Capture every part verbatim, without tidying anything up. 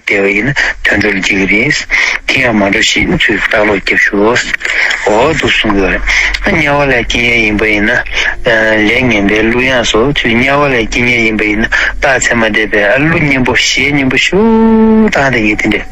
བསྡད་པ་ཡིན་ན་དུད་འགྲོ་ལ་འགྲིག་གི་རེད། དེ་ཡང་མ་འགྲོ་ཞེས་ཚུར་བརྟག་ལོག་རྒྱབ་ཤོག་འོ་འདུག་གསུང་གི་ཡོད་རེད། ཨ་དམྱལ་བ་ལ་སྐྱེ་མཁན་ཡིན་པ་ཡིན་ན། ལས་ངན་པའི་གླུ་དབྱངས་སོགས་ཚུར་དམྱལ་བ་ལ་སྐྱེ་མཁན་ཡིན་པ་ཡིན་ན་རྟགས་མཚན་མ་བསྡད་པའི་ཨ་གླུ་སྙན་པོ་གཞས་སྙན་པོ་ཞུ་བཏང་དེ་ངས་དེ་འདྲས།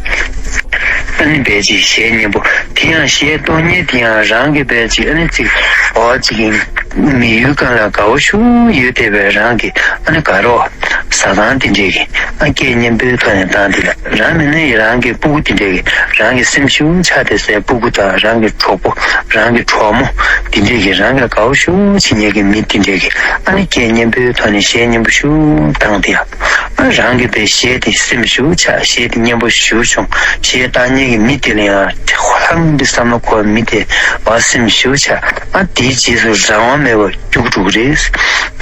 ཨ་ནི་བས་ཅིག་གཞས་སྙན་པོ་དེ་ཡང་གཞས་གཏོང་མཁན་དེ་ཡང་རང་གི་བས་ཅིག་ཨ་ནི་ཅིག་འོ་ཅིག་ཡིན། མི་ཡུལ་གང་ལ་དགའ་བོ་ཞུ་ཡོད་བསྡད་པའི་རང་གི་ཨ་ནི་དགའ་རོགས་ཟ་ཁང་དེ་འདྲས་ཀྱི་ཨ་སྐད་སྙན་པོའི་ཐོག་ནས་བཏང་དེ་ལ་རང་མིན་ན་ཡི་རང་གི་སྤུ་གུ་དེ་འདྲས་ཀྱི་རང་གི་སེམས་ཤུགས་ཆགས་ཏེ་སའི་སྤུ་གུ་དང་རང་གི་གྲོགས་པོ་རང་གི་གྲོགས་མོ་དེ་འདྲས་ཀྱི་རང་གི་དགའ་བོ་ཞུ་བྱེད་མཁན་གྱི་མི་དེ་འདྲས་ཀྱི་ཨ་ནི་སྐད་སྙན་པོའི་ཐོག་ནས་གཞས་སྙན་པོ་ཞུ་བཏང་དེ་ཡ། ཨ་རང་གི་བའི་གཞས་དེ་སེམས་ཤུགས་ཆགས་གཞས་དེ་སྙན་པོ་ཞུ་བྱུང་གཞས་བཏང་མཁན་གྱི་མི་དེ་ལ་ཡང་ཧ་ལམ་དེ་བསམ་བློ་འཁོར་མི་དེ་བ་སེམས་ཤུགས་ཆགས་ཨ་དེའི་རྗེས་སུ་རང་དབང་མེད་པར་རྒྱུགས་འགྲོ་གི་རེད།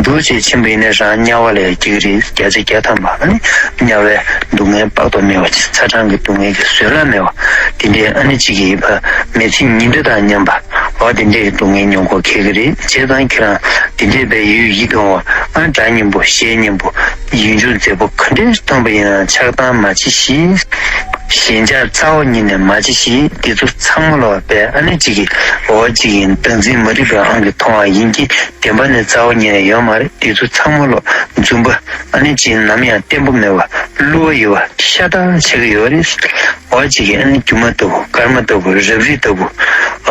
འདུག་ཅེས་ཕྱིན་པ་ཡིན་ན་རང་དམྱལ་བ་ལ་སྐྱེ་གི་རེད། བརྒྱ་ཆ་བརྒྱ་ཐམ་པ་ཨ་ནི་དམྱལ་བའི་སྡུག་བསྔལ་དཔག་ཏུ་མེད་པ་ཅིག་ཚ་གྲང་གི་སྡུག་བསྔལ་གྱི་བཟོད་གླགས་མེད་པ་དེ་འདྲའི་ཨ་ནི་གཅིག་གིས་ཕ་མི་ཚེ་ཉིན་གྲངས་དང་མཉམ་པ་འོ་དེ་འདྲའི་སྡུག་བསྔལ་མྱོང་གོ་ཁེལ་གི་རེད། བྱས་ཙང་ཁྱེད་རང་དེ་འདྲའི་བའི་ཡུལ་ཡིད་དུ་འོང་བ་ཨ་སྒྲ་སྙན་པོ་གཞས་སྙན་པོ་ཡིད་འབྱུང་མཛེས་པོ་ག་འདྲའི་མཐོང་པ་ཡིན་ན་ཆགས་སྡང་མ་བྱེད་ཤིག་ཞེན་ཆགས་རྩ་བ་ཉིད་ནས་མ་བྱེད་ཤིག་འདི་ཚོ་ཚང་མ་ལོག་པས་ཨ་ནི་གཅིག་གིས་འོ་གཅིག་ཡིན་བདག་འཛིན་མ་རིག་པའི་དབང་གིས་མཐོང་བ་ཡིན་གྱི་བདེན་པ་ནི་རྩ་བ་ཉིད་ནས་ཡོད་མ་རེད། འདི་ཚོ་ཚང་མ་ལོག་རྫུན་པ་ཨ་ནི་གཅིག་ནམ་ཡང་བརྟན་པོ་མེད་པ་བསླུ་བ་ཡོད་པ་ཤ་སྟག་ཆགས་ཀྱི་ཡོད་རེད། འོ་གཅིག་གིས་ཨ་ནི་རྒྱུ་མ་ལྟ་བུ་སྐར་མ་ལྟ་བུ་རབ་རིབ་ལྟ་བུ་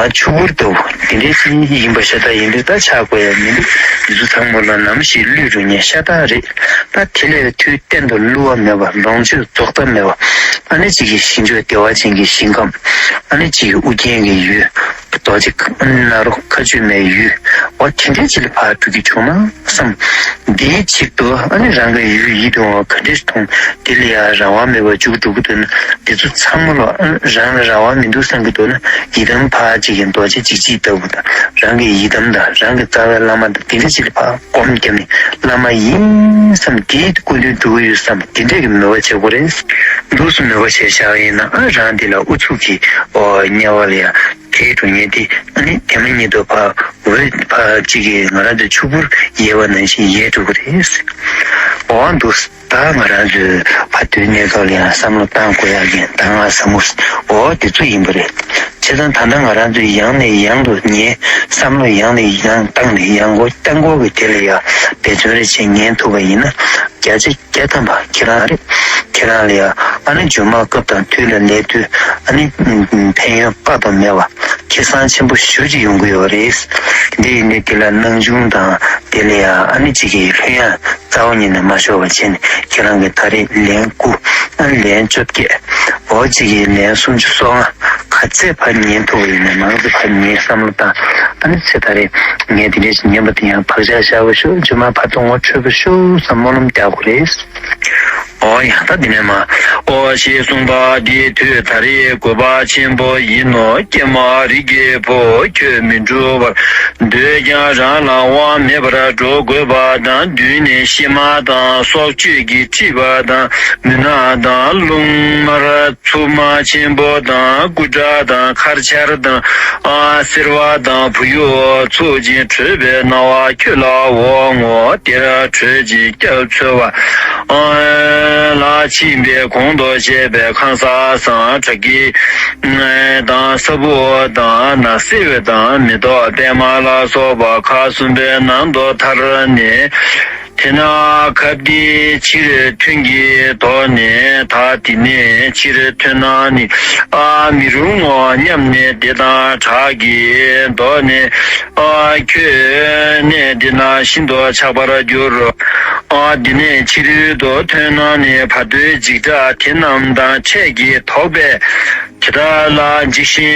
ཨ་ཆུ་བུར་ལྟ་བུ་འདི་འདྲའི་ཅིག་ཡིན་པ་ཤ་སྟག་ཡིན་དུས་ད་ཆགས་དགོས་ཡ་མི་འདུག་འདི་ཚོ་ཚང་མ་ལོག་ནམ་ཞིག་བསླུས་འགྲོ་མཁན་ཤ་སྟག་རེད། ད་དེ་ལས་དུས་གཏན་དུ་བསླུ་བ་མེད་པ་ལོངས་སྤྱོད་རྫོགས་མཐའ་མེད་པ་ཨ་ནི་གཅིག་གིས་ཞིང་མཆོག་བདེ་བ་ཅན་གྱི་ཞིང་ཁམས་ཨ་ནི་གཅིག་གིས་ཨུ་རྒྱན་གྱི་ཡུལ་རྡོ་རྗེ་ཨ་ནི་ནཱ་རོ་མཁའ་སྤྱོད་མའི་ཡུལ་འོ་དེ་འདྲའི་ཅིག་ལ་ཕར་འགྲོ་གི་བྱུང་ན་བསམ། འདིའི་ཆེད་དུ་ཨ་ནི་རང་གི་ཡུལ་ཡིད་དུ་འོང་བ་ག་འདྲས་མཐོང་དེ་ལ་ཡང་རང་དབང་མེད་པར་འཇུག་འགྲོ་གི་འདུག་ན་འདི་ཚོ་ཚང་མ་ལོག་ཨ་ནི་རང་ལ་རང་དབང་མི་འདུག་བསམ་གྱི་འདུག་ན་ཡི་དམ་ཕར་གཅིག་གི་རྡོ་རྗེ་འཇིགས་བྱེད་ལྟ་བུ་དང་རང་གི་ཡི་དམ་དང་རང་གི་རྩ་བའི་བླ་མ་དང་དེ་འདྲ་ཅིག་ལ་ཕར་སྒོམ་བརྒྱབ་ནས་བླ་མ་ཡིན་བསམ་དེའི་སྐུ་མདུན་འགྲོ་གི་ཡོད་བསམ་དེ་འདྲས་ཀྱི་མོས་པ་བྱེད་དགོས་རེད། འདུག་སེ་མོས་པ་བྱས་བཞག་པ་ཡིན་ན་ཨ་རང་འདི་ལ་ཨུ་ཚུགས་ཀྱིས་ཨོ་དམྱལ་བ་ལ་ཡང་དེའི་གྲོང་ཁྱེར་དེ་ཨ་ནི་དེ་མ་ཉིད་དུ་ཕར་འོད་ཕར་གཅིག་གིས་ང་རང་ཚོའི་ཆུ་བུར་ཡལ་བ་ནང་བཞིན་ཡལ་འགྲོ་གི་རེད། འོ་འདུག་ད་ང་རང་ཚོའི་ཕ་དུས་གནས་སྐབས་ལ་ཡང་བསམ་བློ་བཏང་དགོས་ཡག་གི་གདམས་ངག་ཟབ་མོ་འོ་དེ་ཚོ་ཡིན་པ་རེད། བྱས་ཙང་ད་ལྟ་ང་རང་ཚོས་ཡང་ནས་ཡང་དུ་ཉན་བསམ་བློ་ཡང་ནས་ཡང་བཏང་ནས་ཡང་སྒོ་བསྟན་སྐོར་གྱི་དེ་ལ་ཡང་འབད་བརྩོན་རེ་བྱས་ཉན་ཐུབ་པ་ཡིན་ན་བརྒྱ་ཆ་བརྒྱ་ཐམ་པ་ཁྱེད་རང་རེད། ཁྱེད་རང་ལ་ཡང་ཨ་ནི་རྗེས་མ་སྐབས་དང་དུས་ལ་སླེབས་དུས་ཨ་ནི་ཕན་ཡོན་དཔག་ཏུ་མེད་པ་ཁེ་བཟང་ཆེན་པོ་ཞེ་པོ་ཅིག་ཡོང་གི་ཡོད་རེད། འདི་ཡིན་དུས་དེ་ལ་སྣང་ཆུང་དང་དེ་ལ་ཡང་ཨ་ནི་གཅིག་གི་ལྷོད་ཡངས་རྩ་བ་ཉིད་ནས་མ་ཤོར་བ་བྱས་ནས་ཁྱེད་རང་གིས་ད་རེས་ལན་དགུ་ཨ་ནི་ལན་བཅོ་བརྒྱད་འོ་གཅིག་གི་ལན་སུམ་ཅུ་སོ་ལྔ་ག་ཚད་ཕར་ཉན་ཐུབ་པ་ཡིན་ན་མང་ཙམ་ཕར་ཉན་བསམ་བློ་བཏང་ཨ་ནི་ཚེ་ད་རེས་ངས་དེ་འདྲས་ཞིག་ཉན་པ་དེ་ཡང་བག་ཆགས་བཞག་པ་ཤོག་རྗེས་མ་ཕར་ཚུར་ངོ་འཕྲོད་པ་ཤོག་བསམ་སྨོན་ལམ་རྒྱག་དགོས་རེད། ཨོ་ཡ་ད་འདི་ནས་མ། ཨོ་ཞེས་གསུངས་པ་འདི་དུས་ད་རེས་དགོས་པ་ཆེན་པོ་ཡིན་ནོ། ཀྱེ་མ་རིགས་ཀྱི་བུ་ཁྱོད་མི་འཁྲུགས་པར་འདོད་ཀྱང་རང་ལ་དབང་མེད་པར་འགྲོ་དགོས་པ་དང་། མདུན་ནས་གཤེད་མ་དང་སྲོག་གཅོད་ཀྱིས་འཁྲིད་པ་དང་། མུན་ནག་དང་རླུང་དམར་འཚུབ་མ་ཆེན་པོ་དང་སྐུ་དགྲ་དང་འཁར་ཆར་དང་ཨ་སེར་བ་དང་བུ་ཡུག་འཚུབ་ཅིང་ཁྲོས་པའི་སྣང་བ་ཁྱོད་ལ་འོང་ངོ་། དེར་བྲོས་ཅིང་སྐྱབས་འཚོལ་བ་ལ་ཕྱིན་པའི་གོང་དུ་བཤད་པའི་ཁང་གསར་སང་དྲག་གི་དང་ས་བུག་དང་ནགས་སེར་དང་མེ་ཏོག་པད་མ་ལ་སོགས་པ་ཁག་གསུམ་པའི་ནང་དུ་ཐར་ནས། དེ་ན་ཁབ་འདི་ཕྱིར་ཐོན་གྱི་ཐོག་ནས་ད་འདི་ནས་ཕྱིར་ཐོན་ན་ནི་ཨ་མི་རུང་ངོ་སྙམ་ནས་དེ་དང་བྲག་གི་མདོག་ནས་ཨ་ཁྱོད་གནས་འདི་ན་ཤིན་ཏུ་ཆགས་པར་འགྱུར། ཨ་འདི་ནས་ཕྱིར་དུ་ཐོན་ན་ནི་བར་དོའི་འཇིགས་སྐྲག་དེ་རྣམས་དང་འཕྲད་ཀྱི་དོགས་པས། དེ་དག་ལ་འཇིགས་ཤིང་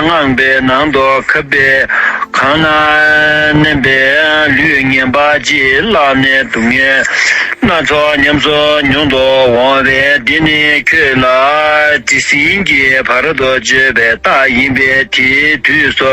དངངས་པའི་ནང་དུ་ཁབ་པའི་གང་ན་མནན་པའི་ལུས་ངན་པ་ཅིག་བརླགས་ནས་སྡུག་བསྔལ་སྣ་ཚོགས་ཉམས་སུ་མྱོང་དུ་འོང་བས། འདི་ནི་ཁྱོད་ལ་དྲི་ཟིན་གྱི་བར་དུ་གཅོད་པའི་རྟགས་ཡིན་པས། དེའི་དུས་སུ་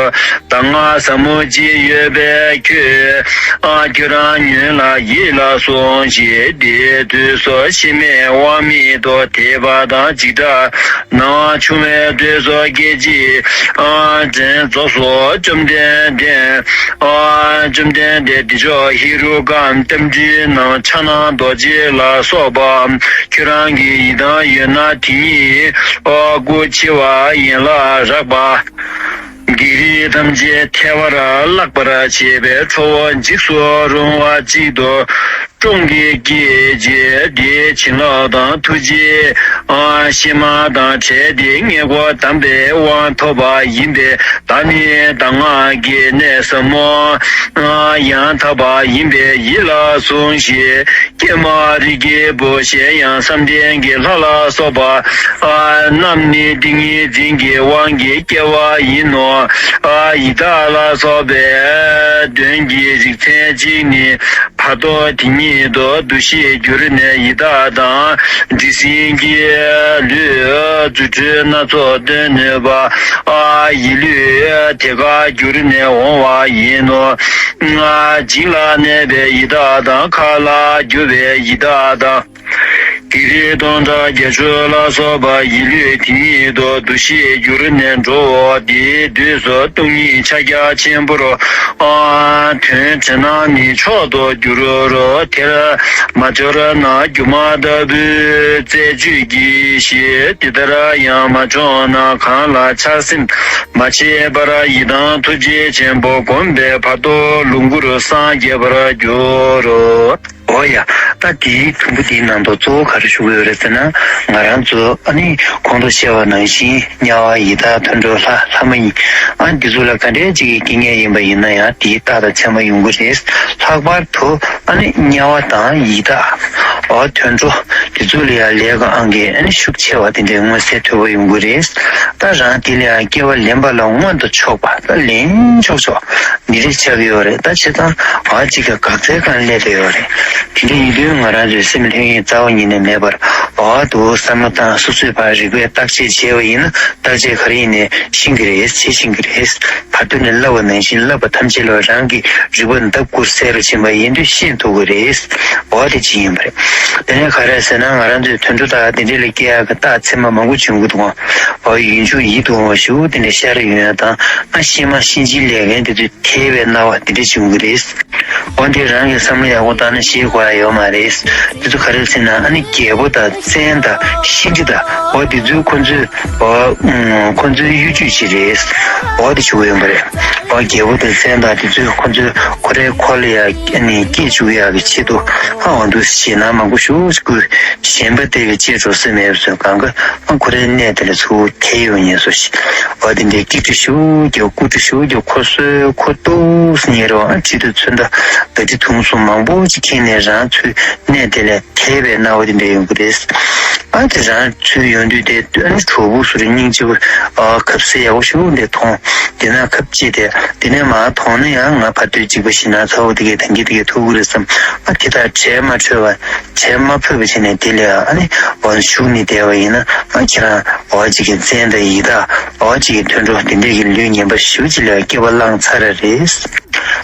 གདམས་ངག་ཟབ་མོ་ཅིག་ཡོད་པས། ཁྱོད་ཨ་ཁྱོད་རང་ཉོན་ལ་ཡིད་ལ་ཟུངས་ཤིག། དེའི་དུས་སུ་ཕྱི་མའི་དབང་མེད་དུ་དད་པ་དང་འཇིགས་སྐྲག་ནང་ཆུང་བའི་འདོད་སོགས་སྐད་ཅིག་དྲན་རྫོགས་སོ། བཅོམ་ལྡན་ ལྡན། ཨ་བཅོམ་ལྡན་འདས་བདེ་མཆོག་ཧེ་རུ་ཀ་རྟ་མགྲིན་ནམ་ཕྱག་ན་རྡོ་རྗེ་ལ་སོགས་པ། ཁྱོད་རང་གི་ཡི་དམ་ཡོད་ན་དེ་ཉིད་ཨ་སྐུ་ཕྱི་བ་ཡན་ལག་རགས་པ། བགེགས་རིགས་ཐམས་ཅད་ཐལ་བར་བརླག་པར་བྱེད་པའི་ཁྲོ་བོ་འཇིགས་སུ་རུང་བ་གཅིག་ཏུ་ཀྲོང་གིས་བསྐྱེད་ཅིང་དེའི་བྱིན་རླབས་དང་ཐུགས་རྗེ་ཨ་ཕྱི་མ་དང་བྲལ་ཏེ་མངལ་སྒོ་བསྡམས་པའི་དབང་ཐོབ་པ་ཡིན་པས། བདག་ནི་གདམས་ངག་གི་གནས་ཟབ་མོ་ཨ་ཡང་དག་པ་ཡིན་པས་ཡིད་ལ་ཟུངས་ཤིག། ཀྱེ་མ་རིགས་ཀྱི་བུ། གཞན་ཡང་བསམ་གཏན་གྱི་ལྷ་ལ་སོགས་པ་ཨ་རྣམས་ནི་ཏིང་ངེ་འཛིན་གྱི་དབང་གིས་སྐྱེ་བ་ཡིན་ནོ། ཨ་ཡི་དྭགས་ལ་སོགས་པའི་གདོན་གྱི་རིགས་མཚན་གཅིག་ནི་བར་དོ་དེ་ཉིད་དུ་འདུ་ཤེས་གྱུར་ནས་ཡི་དྭགས་དང་འདྲེ་སྲིན་གྱི་ལུས་རྫུ་འཕྲུལ་སྣ་ཚོགས་སྟོན་ནུས་པ། ཨ་ཡིད་ལུས་དེ་ཁར་གྱུར་ནས་འོང་བ་ཡིན་ནོ། ཨ་བྱིངས་ལ་གནས་པའི་ཡི་དྭགས་དང་། མཁའ་ལ་རྒྱུ་བའི་ཡི་དྭགས་དང་། བགེགས་རིགས་སྟོང་ཕྲག་བརྒྱད་ཅུ་ལ་སོགས་པ་ཡིད་ལུས་དེ་ཉིད་དུ་འདུ་ཤེས་གྱུར་ནས་འགྲོའོ། དེའི་དུས་སུ་སྟོང་ཉིད་ཕྱག་རྒྱ་ཆེན་པོར་ཨ་དོན་དྲན་ན་ནི་མཆོག་ཏུ་འགྱུར་རོ། དེར་མ་འབྱོར་ན་སྒྱུ་མ་ལྟ་བུའི་རྩད་གཅོད་གྱིས་ཤིག། དེ་ལྟར་ཡང་མ་བྱུང་ན་གང་ལ་ཆགས་སེམས་མ་བྱེད་པར་ཡི་དམ་ཐུགས་རྗེ་ཆེན་པོ་བསྒོམས་པས་བར་དོ་ལོངས་སྐུར་སངས་རྒྱས་པར་འགྱུར་རོ། འོ་ཡ། ད་དེའི་དུམ་བུ་དེའི་ནང་དུ་གཙོ་བོ་ག་རེ་ཞུ་གི་ཡོད་རེད་ཟེར་ན། ང་རང་ཚོ་ཨ་ནི་གོང་དུ་བཤད་པ་ནང་བཞིན་དམྱལ་བ་ཡི་དྭགས་དུད་འགྲོ་ལྷ་ལྷ་མ་ཡིན། ཨ་འདི་ཚོ་ལ་ག་འདྲའི་ཅིག་གི་རྐྱེན་ངན་ཡིན་པ་ཡིན་ན་ཡང་དེའི་རྟགས་དང་མཚན་མ་ཡོང་གི་རེད། ལྷག་པར་དུ་ཨ་ནི་དམྱལ་བ་དང་ཡི་དྭགས་འོ་དུད་འགྲོ་དེ་ཚོ་ལ་ཡང་ལས་ཀྱི་ཨང་གི་ཨ་ནི་ཤུགས་ཆེ་བ་དེ་འདྲའི་མངོན་གསལ་དོད་པོ་ཡོང་གི་རེད། ད་རང་དེ་ལ་ཡང་སྐྱེ་བ་ལེན་པ་ལ་མངོན་དུ་ཕྱོགས་པ་ད་ལེན་ཆོག་ཆོག་འདི་འདྲ་ཆགས་ཀྱི་ཡོད་རེད། ད་བྱས་ཙང་བ་གཅིག་གི་འགག་རྩའི་སྒང་སླེབས་བསྡད་ཡོད་རེད། དེ་འདྲ་ཡིན་དུས་ང་རང་ཚོའི་སེམས་ལྷོད་གཡེང་རྩ་བ་ཉིད་ནས་མེད་པར་འོ་འདུག་བསམ་བློ་བཏང་། སོ་སོས་ཕར་རིག་པས་བརྟག་དཔྱད་བྱས་པ་ཡིན་ན་བརྟག་དཔྱད་ག་རེ་ཡིན་ནའི་ཤེས་ཀྱི་རེད། བྱེད་ཤེས་ཀྱི་རེད། བར་དོ་ནས་བསླབ་པ་ནང་བཞིན་བསླབ་པ་ཐམས་ཅད་ལ་རང་གི་རིག་པ་འདབ་བསྐུར་གསལ་རུ་ཕྱིན་པ་ཡིན་དུས་ཤེས་ཐུབ་ཀྱི་རེད། འོ་དེ་ཅི་ཡིན་པ་རེད། དེ་ནས་ག་རེ་ཟེར་ན་ང་རང་ཚོའི་དུད་འགྲོ་དག་དེ་འདྲ་ལ་སྐྱེ་ཡག་གི་རྟགས་མཚན་མ་མང་པོ་བྱུང་གི་འདུག་ཨང་། འོ་ཡུལ་ཕྱོགས་ཡིད་དུ་འོང་བ་ཞིག་དེ་འདྲ་ཤར་ཡོང་ཡག་དང་། ཨ་གཤེད་མ་གཤིན་རྗེའི་ལས་མཁན་དེ་ཚོས་ཐལ་བའི་སྣང་བ་དེ་འདྲ་བྱུང་གི་རེད། འོ་འདི་རང་གི་བསམ་བློ་ཡག་པོ་བཏང་ན་ཤེས་དགོས་ཡ་ཡོད་མ་རེད། དེ་ཚོ་ག་རེ་ཟེར་ན་ཨ་ནི་རྒྱལ་པོ་དང་བཙན་དང་གཤིན་རྗེ་དང་འོ་དེ་ཚོས་ཁོ་ཚོས་འོ་ཁོ་ཚོའི་གཡོ་ཇུས་ཅིག་རེད། འོ་དེ་བྱུང་ཡོད་པ་རེད། འོ་རྒྱལ་པོ་དང་བཙན་དང་དེ་ཚོས་ཁོ་ཚོས་ཁོ་རའི་འཁོར་ལ་ཡ་ཨ་ནི་སྐྱེ་བཅུག་ཡག་གི་ཆེད་དུ་ཨ་འོ་འདུག་ཞེད་སྣང་མང་པོ་ཞེ་པོ་ཅིག་བསྐུལ། ཞེན་པ་དེ་གི་བཅད་འགྲོ་ས་མེད་པ་ཚོས་གང་ག་ཨ་ཁོ་རའི་གནས་དེ་ལ་ཚུར་ཐལ་ཡོང་ཉེན་བཟོ་ཞིག་འོ་དེ་འདྲའི་སྐྱིད་འགྲོ་ཞེ་པོ་རྒྱག་སྐུ་འགྲོ་ཞེ་པོ་རྒྱག་ཁོ་གསོད་ཁོ་གཏུབ་ཟེར་ཉེན་རེ་བ། ཨ་གཅིག་ཏུ་ཚོན་མདའ་མདའ་གྲི་མདུང་གསུམ་མང་པོ་ཅིག་ཁྱེར་ནས་རང་ཚོའི་གནས་དེ་ལ་ཐལ་བའི་སྣང་བ་དེ་འདྲ་ཡོང་གི་རེད། ཨ་དེ་རང་ཚོའི་ཡོང་དུས་དེ་ཨ་ནི་གྲོགས་པོ་ཚོར་སྙིང་རྗེ་པོ་ཨ་ཁབ་ཟས་ཡག་པོ་ཞེ་པོ་འདྲ་མཐོང་། དེ་ན་ཁབ་ཅིག་དེ་དེ་ནས་མར་མཐོང་ན་ཡང་ང་ཕར་ལྟོས་གཅིག་པ་ཞིག་ན་ཚ་བོ་དེ་གས་ད་གིན་དེ་གས་ཐུག་གི་རེད་བསམ། ཨ་དེ་དག་བྲལ་མ་འཕྲོད་པ། བྱེད་མ་ཕོད་པ་བྱས་ནས་དེ་ལས་ཨ་ནི་འོ་ན་བཞུགས་ནས་བསྡད་པ་ཡིན་ན་ཨ་ཁྱེད་རང་འོ་གཅིག་གི་བཙན་དང་ཡི་དྭགས་འོ་གཅིག་གི་དུད་འགྲོ་དེ་འདྲས་ཀྱི་ལུས་ངན་པ་ཞེ་པོ་ཅིག་ལ་སྐྱེ་བ་བླངས་ཚར་ར་རེད།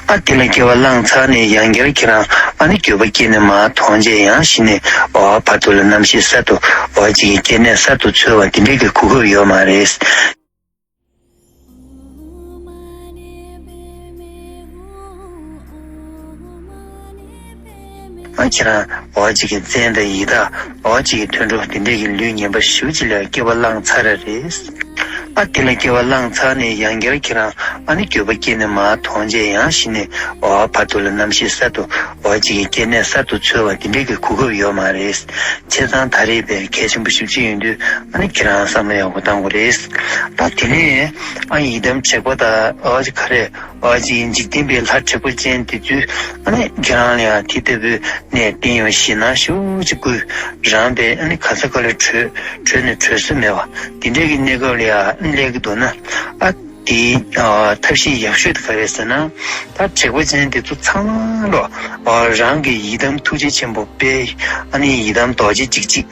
ཨ་དེ་ལ་སྐྱེ་བ་བླངས་ཚར་ནས་ཡང་བསྐྱར་ཁྱེད་རང་ཨ་ནི་འགྱོད་པ་སྐྱེས་ནས་མར་མཐོང་རྗེས་ཡང་ཞིག་ནས་འོ་བར་དོ་ལ་རྣམ་ཤེས་གསར་དུ་འོ་གཅིག་གི་སྐྱེ་གནས་གསར་དུ་འཚོལ་བ་དེ་འདྲས་ཀྱི་གོ་སྐབས་ཡོད་མ་རེད། ཨ་ཁྱེད་རང་འོ་གཅིག་གི་བཙན་དང་ཡི་དྭགས་འོ་གཅིག་གི་དུད་འགྲོ་དེ་འདྲས་ཀྱི་ལུས་ངན་པ་ཞེ་པོ་ཅིག་ལ་སྐྱེ་བ་བླངས་ཚར་ར་རེད། ཨ་དེ་ལ་སྐྱེ་བ་བླངས་ཚར་ནས་ཡང་བསྐྱར་ཁྱེད་རང་ཨ་ནི་འགྱོད་པ་སྐྱེས་ནས་མར་མཐོང་རྗེས་ཡང་ཞིག་ནས་འོ་བར་དོ་ལ་རྣམ་ཤེས་གསར་དུ་འོ་གཅིག་གི་སྐྱེ་གནས་གསར་དུ་འཚོལ་བ་དེ་འདྲས་ཀྱི་གོ་སྐབས་ཡོད་མ་རེད། བྱས་ཙང་ད་རེས་དཔེ་གལ་ཆེན་པོ་ཞེ་པོ་ཅིག་ཡིན་དུས་ཨ་ནི་ཁྱེད་རང་བསམ་བློ་ཡག་པོ་བཏང་དགོས་རེད། ད་དེ་ནས་ཨ་ཡི་དམ་དྲེགས་པ་དང་འོ་ག་རེ་འོ་གཅིག་འཇིག་རྟེན་པའི་ལྷ་དྲེགས་པ་ཅན་དེ་ཚོས་ཨ་ནི་ཁྱེད་རང་ལ་ཡང་དེ་ལྟ་བུའི་གནས་བསྟན་ཡོད་ཞེད་སྣང་ཞེ་པོ་ཅིག་བསྐུལ། རང་དཔེ་ཨ་ནི་ག་ས་ག་ལ་བྲོས་བྲོས་ནས་བྲོས་ས་མེད་པ་དེ་འདྲས་ཀྱི་གནས་སྐབས་ལ་ཡང་ཨ་ནི་སླེབས་ཀྱི་འདུག་ན་ཨ་དེའི་ཨ་ཐབས་ཤེས་ཡག་ཤོས་དེ་ག་རེད་ཟེར་ན། ད་དྲེགས་པ་ཅན་དེ་ཚོ་ཚང་མ་ལོ་ཨ་རང་གི་ཡི་དམ་ཐུགས་རྗེ་ཆེན་པོ་དཔེ་ཨ་ནི་ཡི་དམ་རྡོ་རྗེ་འཇིགས་བྱེད།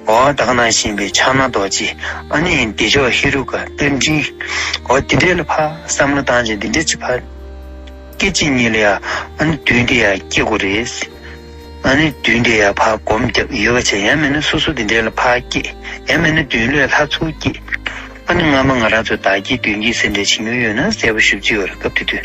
འོ་ད་ག་ནང་བཞིན་པའི་ཕྱག་ན་རྡོ་རྗེ། ཨ་ནི་བདེ་མཆོག་ཧེ་རུ་ཀ་རྟ་མགྲིན། འོ་དེ་འདྲའི་ལ་ཕར་བསམ་བློ་བཏང་བྱས་དེ་འདྲའི་ཅིག་ཕར་སྐད་ཅིག་ཉིད་ལ་ཡ་ཨ་ནི་མདུན་དེ་ཡ་སྐྱེ་དགོས་རེད། ཨ་ནི་མདུན་དེ་ཡ་ཕར་སྒོམ་རྒྱབ་ཡོད་པ་བྱས་ཡང་མིན་ན་སོ་སོ་དེ་འདྲའི་ལ་ཕར་སྐྱེ། ཡང་མིན་ན་མདུན་ལ་ལྷ་ཚུར་སྐྱེ། ཨ་ནི་སྔ་མ་ང་རང་ཚོ་བདག་བསྐྱེད་མདུན་བསྐྱེད་ཟེར་འདྲ་བྱེད་མྱོང་ཡོད་ན་གསལ་པོ་ཞེ་པོ་ཅིག་ཡོད་རེད། སྐབས་དེ་དུས་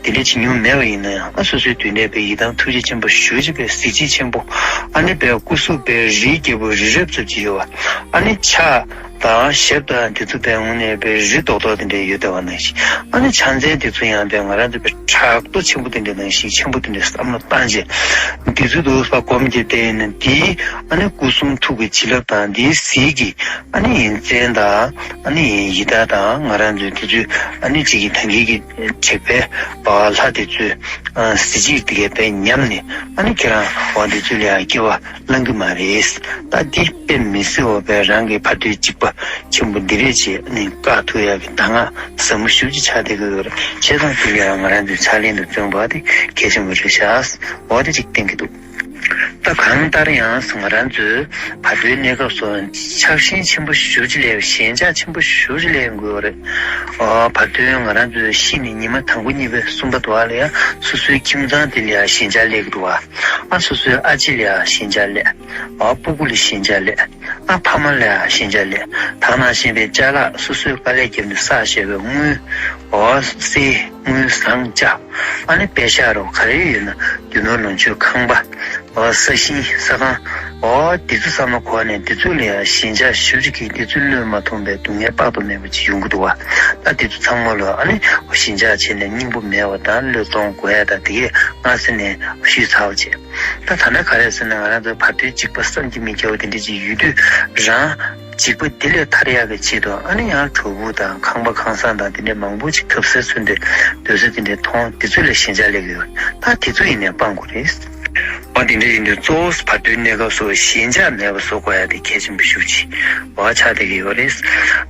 དེ་འདྲ་བྱེད་མྱོང་མེད་པ་ཡིན་ན་ཡང་། ཨ་སོ་སོའི་མདུན་ནས་པའི་ཡི་དམ་ཐུགས་རྗེ་ཆེན་པོ་ཞེ་པོ་ཅིག་པའི་གཟི་བརྗིད་ཆེན་པོ། ཨ་ནི་པའི་སྐུ་གཟུགས་པའི་རིའི་རྒྱལ་པོ་རི་རབ་ཙམ་ཅིག་ཡོད་པ། ཨ་ནི་ཕྱག་དང་ཞབས་དང་དེ་ཚོ་པའི་ངོས་ནས་པའི་རི་རྡོག་རྡོག་དེ་འདྲ་ཡོད་བསྡད་པ་ནང་བཞིན། ཨ་ནི་ཕྱག་མཚན་དེ་ཚོ་ཡང་པའི་ང་རང་ཚོ་པའི་ཕྲག་དོག་ཆེན་པོ་དེ་འདྲ་ནང་བཞིན་ཆེན་པོ་དེ་འདྲ་བསམ་བློ་བཏང་བྱས། དེ་ཚོ་འདུག་པ་སྒོམ་གྱི་བལྟས་ཡིན་ན། དེའི་ཨ་ནི་སྐུ་གསུང་ཐུགས་ཀྱི་བྱིན་རླབས་དང་། དེའི་གཟི་བརྗིད་ཀྱི་ཨ་ནི་ཡོན་ཏན་དང་། ཨ་ནི་ཡི་དྭགས་དང་ང་རང་ཚོའི་དེ་ཚོའི་ཨ་ནི་གཅིག་གི་ད་གིན་གྱི་དྲེགས་པའི་ལྷ་དེ་ཚོའི་གཟི་བརྗིད་དེ་གའི་པའི་ཉམས་ནས། ཨ་ནི་ཁྱེད་རང་འོ་དེ་ཚོ་ལ་ཡང་སྐྱེ་བ་བླང་གི་མ་རེད། ད་འདི་དཔེ་མི་སྲིད་པ་པའི་རང་གི་བར་དོའི་འཇིགས་པ་ཆེན་པོ་འདི་རེད་ཅེས་ནི་བཀག་ཐུབ་ཡག་གི་གདམས་ངག་ཟབ་མོ་ཞེ་པོ་ཅིག་ཆགས་བསྡད་ཀྱི་ཡོད་རེད། བྱས་ཙང་དེ་ལ་ཡང་ང་རང་ཚོའི་ཕྱག་ལེན་དུ་བརྩོན་པ་དེ་གལ་ཆེན་པོ་རེད་ཤག་འོ་དེ་ཅིག་བསྟན་གྱི་འདུག་ད་གང་ལྟར་ཡང་ང་རང་ཚོའི་བར་དོའི་གནས་སྐབས་སུ་ཆགས་ཞེན་ཆེན་པོ་ཞེ་པོ་ཅིག་སླེབས། ཞེན་ཆགས་ཆེན་པོ་ཞེ་པོ་ཅིག་སླེབས་ཡོང་གི་ཡོད་རེད། ཨོ། བར་དོའི་ང་རང་ཚོའི་ཤི་ནས་ཉི་མ་དང་པོ་གཉིས་པའི་གསུམ་པ་དུ་བ་ལ་ཡང་སོ་སོའི་ཁྱིམ་ཚང་དེ་ལ་ཡང་ཞེན་ཆགས་སླེབས་ཀྱི་འདུག་བ། ཨ་སོ་སོའི་ཨ་ཅེ་ལ་ཡང་ཞེན་ཆགས་སླེབས། ཨ་སྤུ་གུ་ལ་ཞེན་ཆགས་སླེབས། ཨ་ཕ་མ་ལ་ཡང་ཞེན་ཆགས་སླེབས། ད་ནང་བཞིན་པའི་ཅ་ལག་སོ་སོའི་དཀའ་ལས་བརྒྱབ་ནས་བསགས་བཞག་པའི་དངུལ། ཨོ་གསེར་དངུལ་ཟངས་ལྕགས། ཨ་ནི་པད་ཤག་རོ་ག་རེ་ཡོད་ན། རྒྱུ་ནོར་ལོངས་སྤྱོད་ཁང་པ། ཨོ་ས་ཞིང་ས་ཁང་། ཨོ་དེ་ཚོ་བསམ་བློ་འཁོར་ནས་དེ་ཚོ་ལ་ཡང་ཞེན་ཆགས་ཞེ་པོ་ཅིག་གིས་དེ་ཚོ་བློས་མ་ཐོངས་པའི་སྡུག་བསྔལ་དཔག་ཏུ་མེད་པ་ཅིག་ཡོང་གི་འདུག་བ། ད་དེ་ཚོ་ཚང་མ་ལ་ཨ་ནི་ཞེན་ཆགས་བྱས་ནས་སྙིང་པོ་མེད་པ་དང་བློས་གཏོང་དགོས་ཡ་ད་དེ་གས་སྔ་ས་ནས་ཞུས་ཚར་བ་བྱས། ད་ད་ལྟ་ག་རེ་ཟེར་ན། ང་རང་ཚོ་བར་དོའི་འཇིགས་པ་བསམ་གྱིས་མི་ཁྱབ་པ་དེ་འདྲ་ཅིག་ཡོད་དུས། རང་འཇིགས་པ་དེ་ལས་ཐར་ཡག་གི་ཆེད་དུ་ཨ་ནི་ཡང་གྲོགས་པོ་དང་ཁང་པ་ཁང་བཟང་དང་དེ་འདྲ་མང་པོ་ཅིག་ཐབས་ཟད་ཚུལ་འདྲ་སྡོད་ས་དེ་འདྲ་མཐོང་། དེ་ཚོ་ལ་ཞེན་ཆགས་སླེབས་ཡོད། ད་དེ་ཚོ་ཡིན་ནའི་སྤང་དགོས་རེད། འོ་དེ་འདྲ་ཡིན་དུས་གཙོ་བོ་བར་དོའི་གནས་སྐབས་སུ་ཞེན་ཆགས་མེད་པ་བཟོ་དགོས་ཡ་དེ་གལ་ཆེན་པོ་ཞེ་པོ་ཅིག་འོ་ཆགས་བསྡད་ཀྱི་ཡོད་རེད།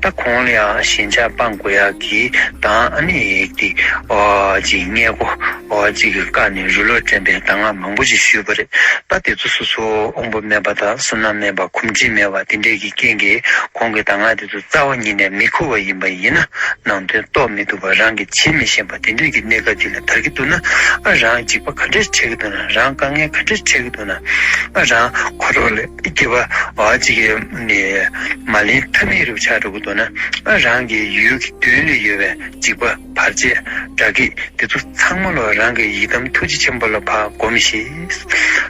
ད་གོང་ལ་ཡང་ཞེན་ཆགས་སྤང་དགོས་ཡ་གི་དང་། ཨ་ནི་ཡིག་དེ་འོ་ཅིག་སྔས་མགོ་འོ་ཅིག་གི་བཀའ་ནས་རུ་ལོ་དྲན་པའི་གདམས་ངག་མང་པོ་ཅིག་ཞུས་པ་རེད། ད་དེ་ཚོ་སོ་སོ་དབང་པོ་དམན་པ་དང་བསོད་ནམས་དམན་པ། གོམས་འདྲིས་མེད་པ་དེ་འདྲས་ཀྱི་རྐྱེན་གྱིས་གོང་གི་གདམས་ངག་དེ་ཚོ་རྩ་བ་ཉིད་ནས་མི་ཁུར་བ་ཡིན་པ་ཡིན་ན། ནང་དོན་རྟོགས་མི་ཐུབ་པ། རང་གིས་བྱེད་མི་ཤེས་པ་དེ་འདྲས་ཀྱི་གནས་སྐབས་ཅིག་ལ་དར་གྱི་འདུག་ན། ཨ་རང་འཇིགས་པ་ག་འདྲས་འཕྲད་ཀྱི་འདུག་ན། རང་དཀའ་ངལ་ག་འདྲས་འཕྲད་ཀྱི་འདུག་ན། ཨ་རང་འཁོར་བ་ལས་སྐྱེ་བ་བ་ཅིག་ནས་མ་ལེན་ཐབས་མེད་རུ་ཆགས་འགྲོ་གི་འདུག་ན། ཨ་རང་གི་ཡུལ་གྱི་མདུན་ལ་ཡོད་པའི་འཇིགས་པ་བར་ཆད་དགྲ་བགེགས་དེ་ཚོ་ཚང་མ་ལ་རང་གི་ཡི་དམ་ཐུགས་རྗེ་ཆེན་པོ་ལ་ཕར་སྒོམ་ཞིག་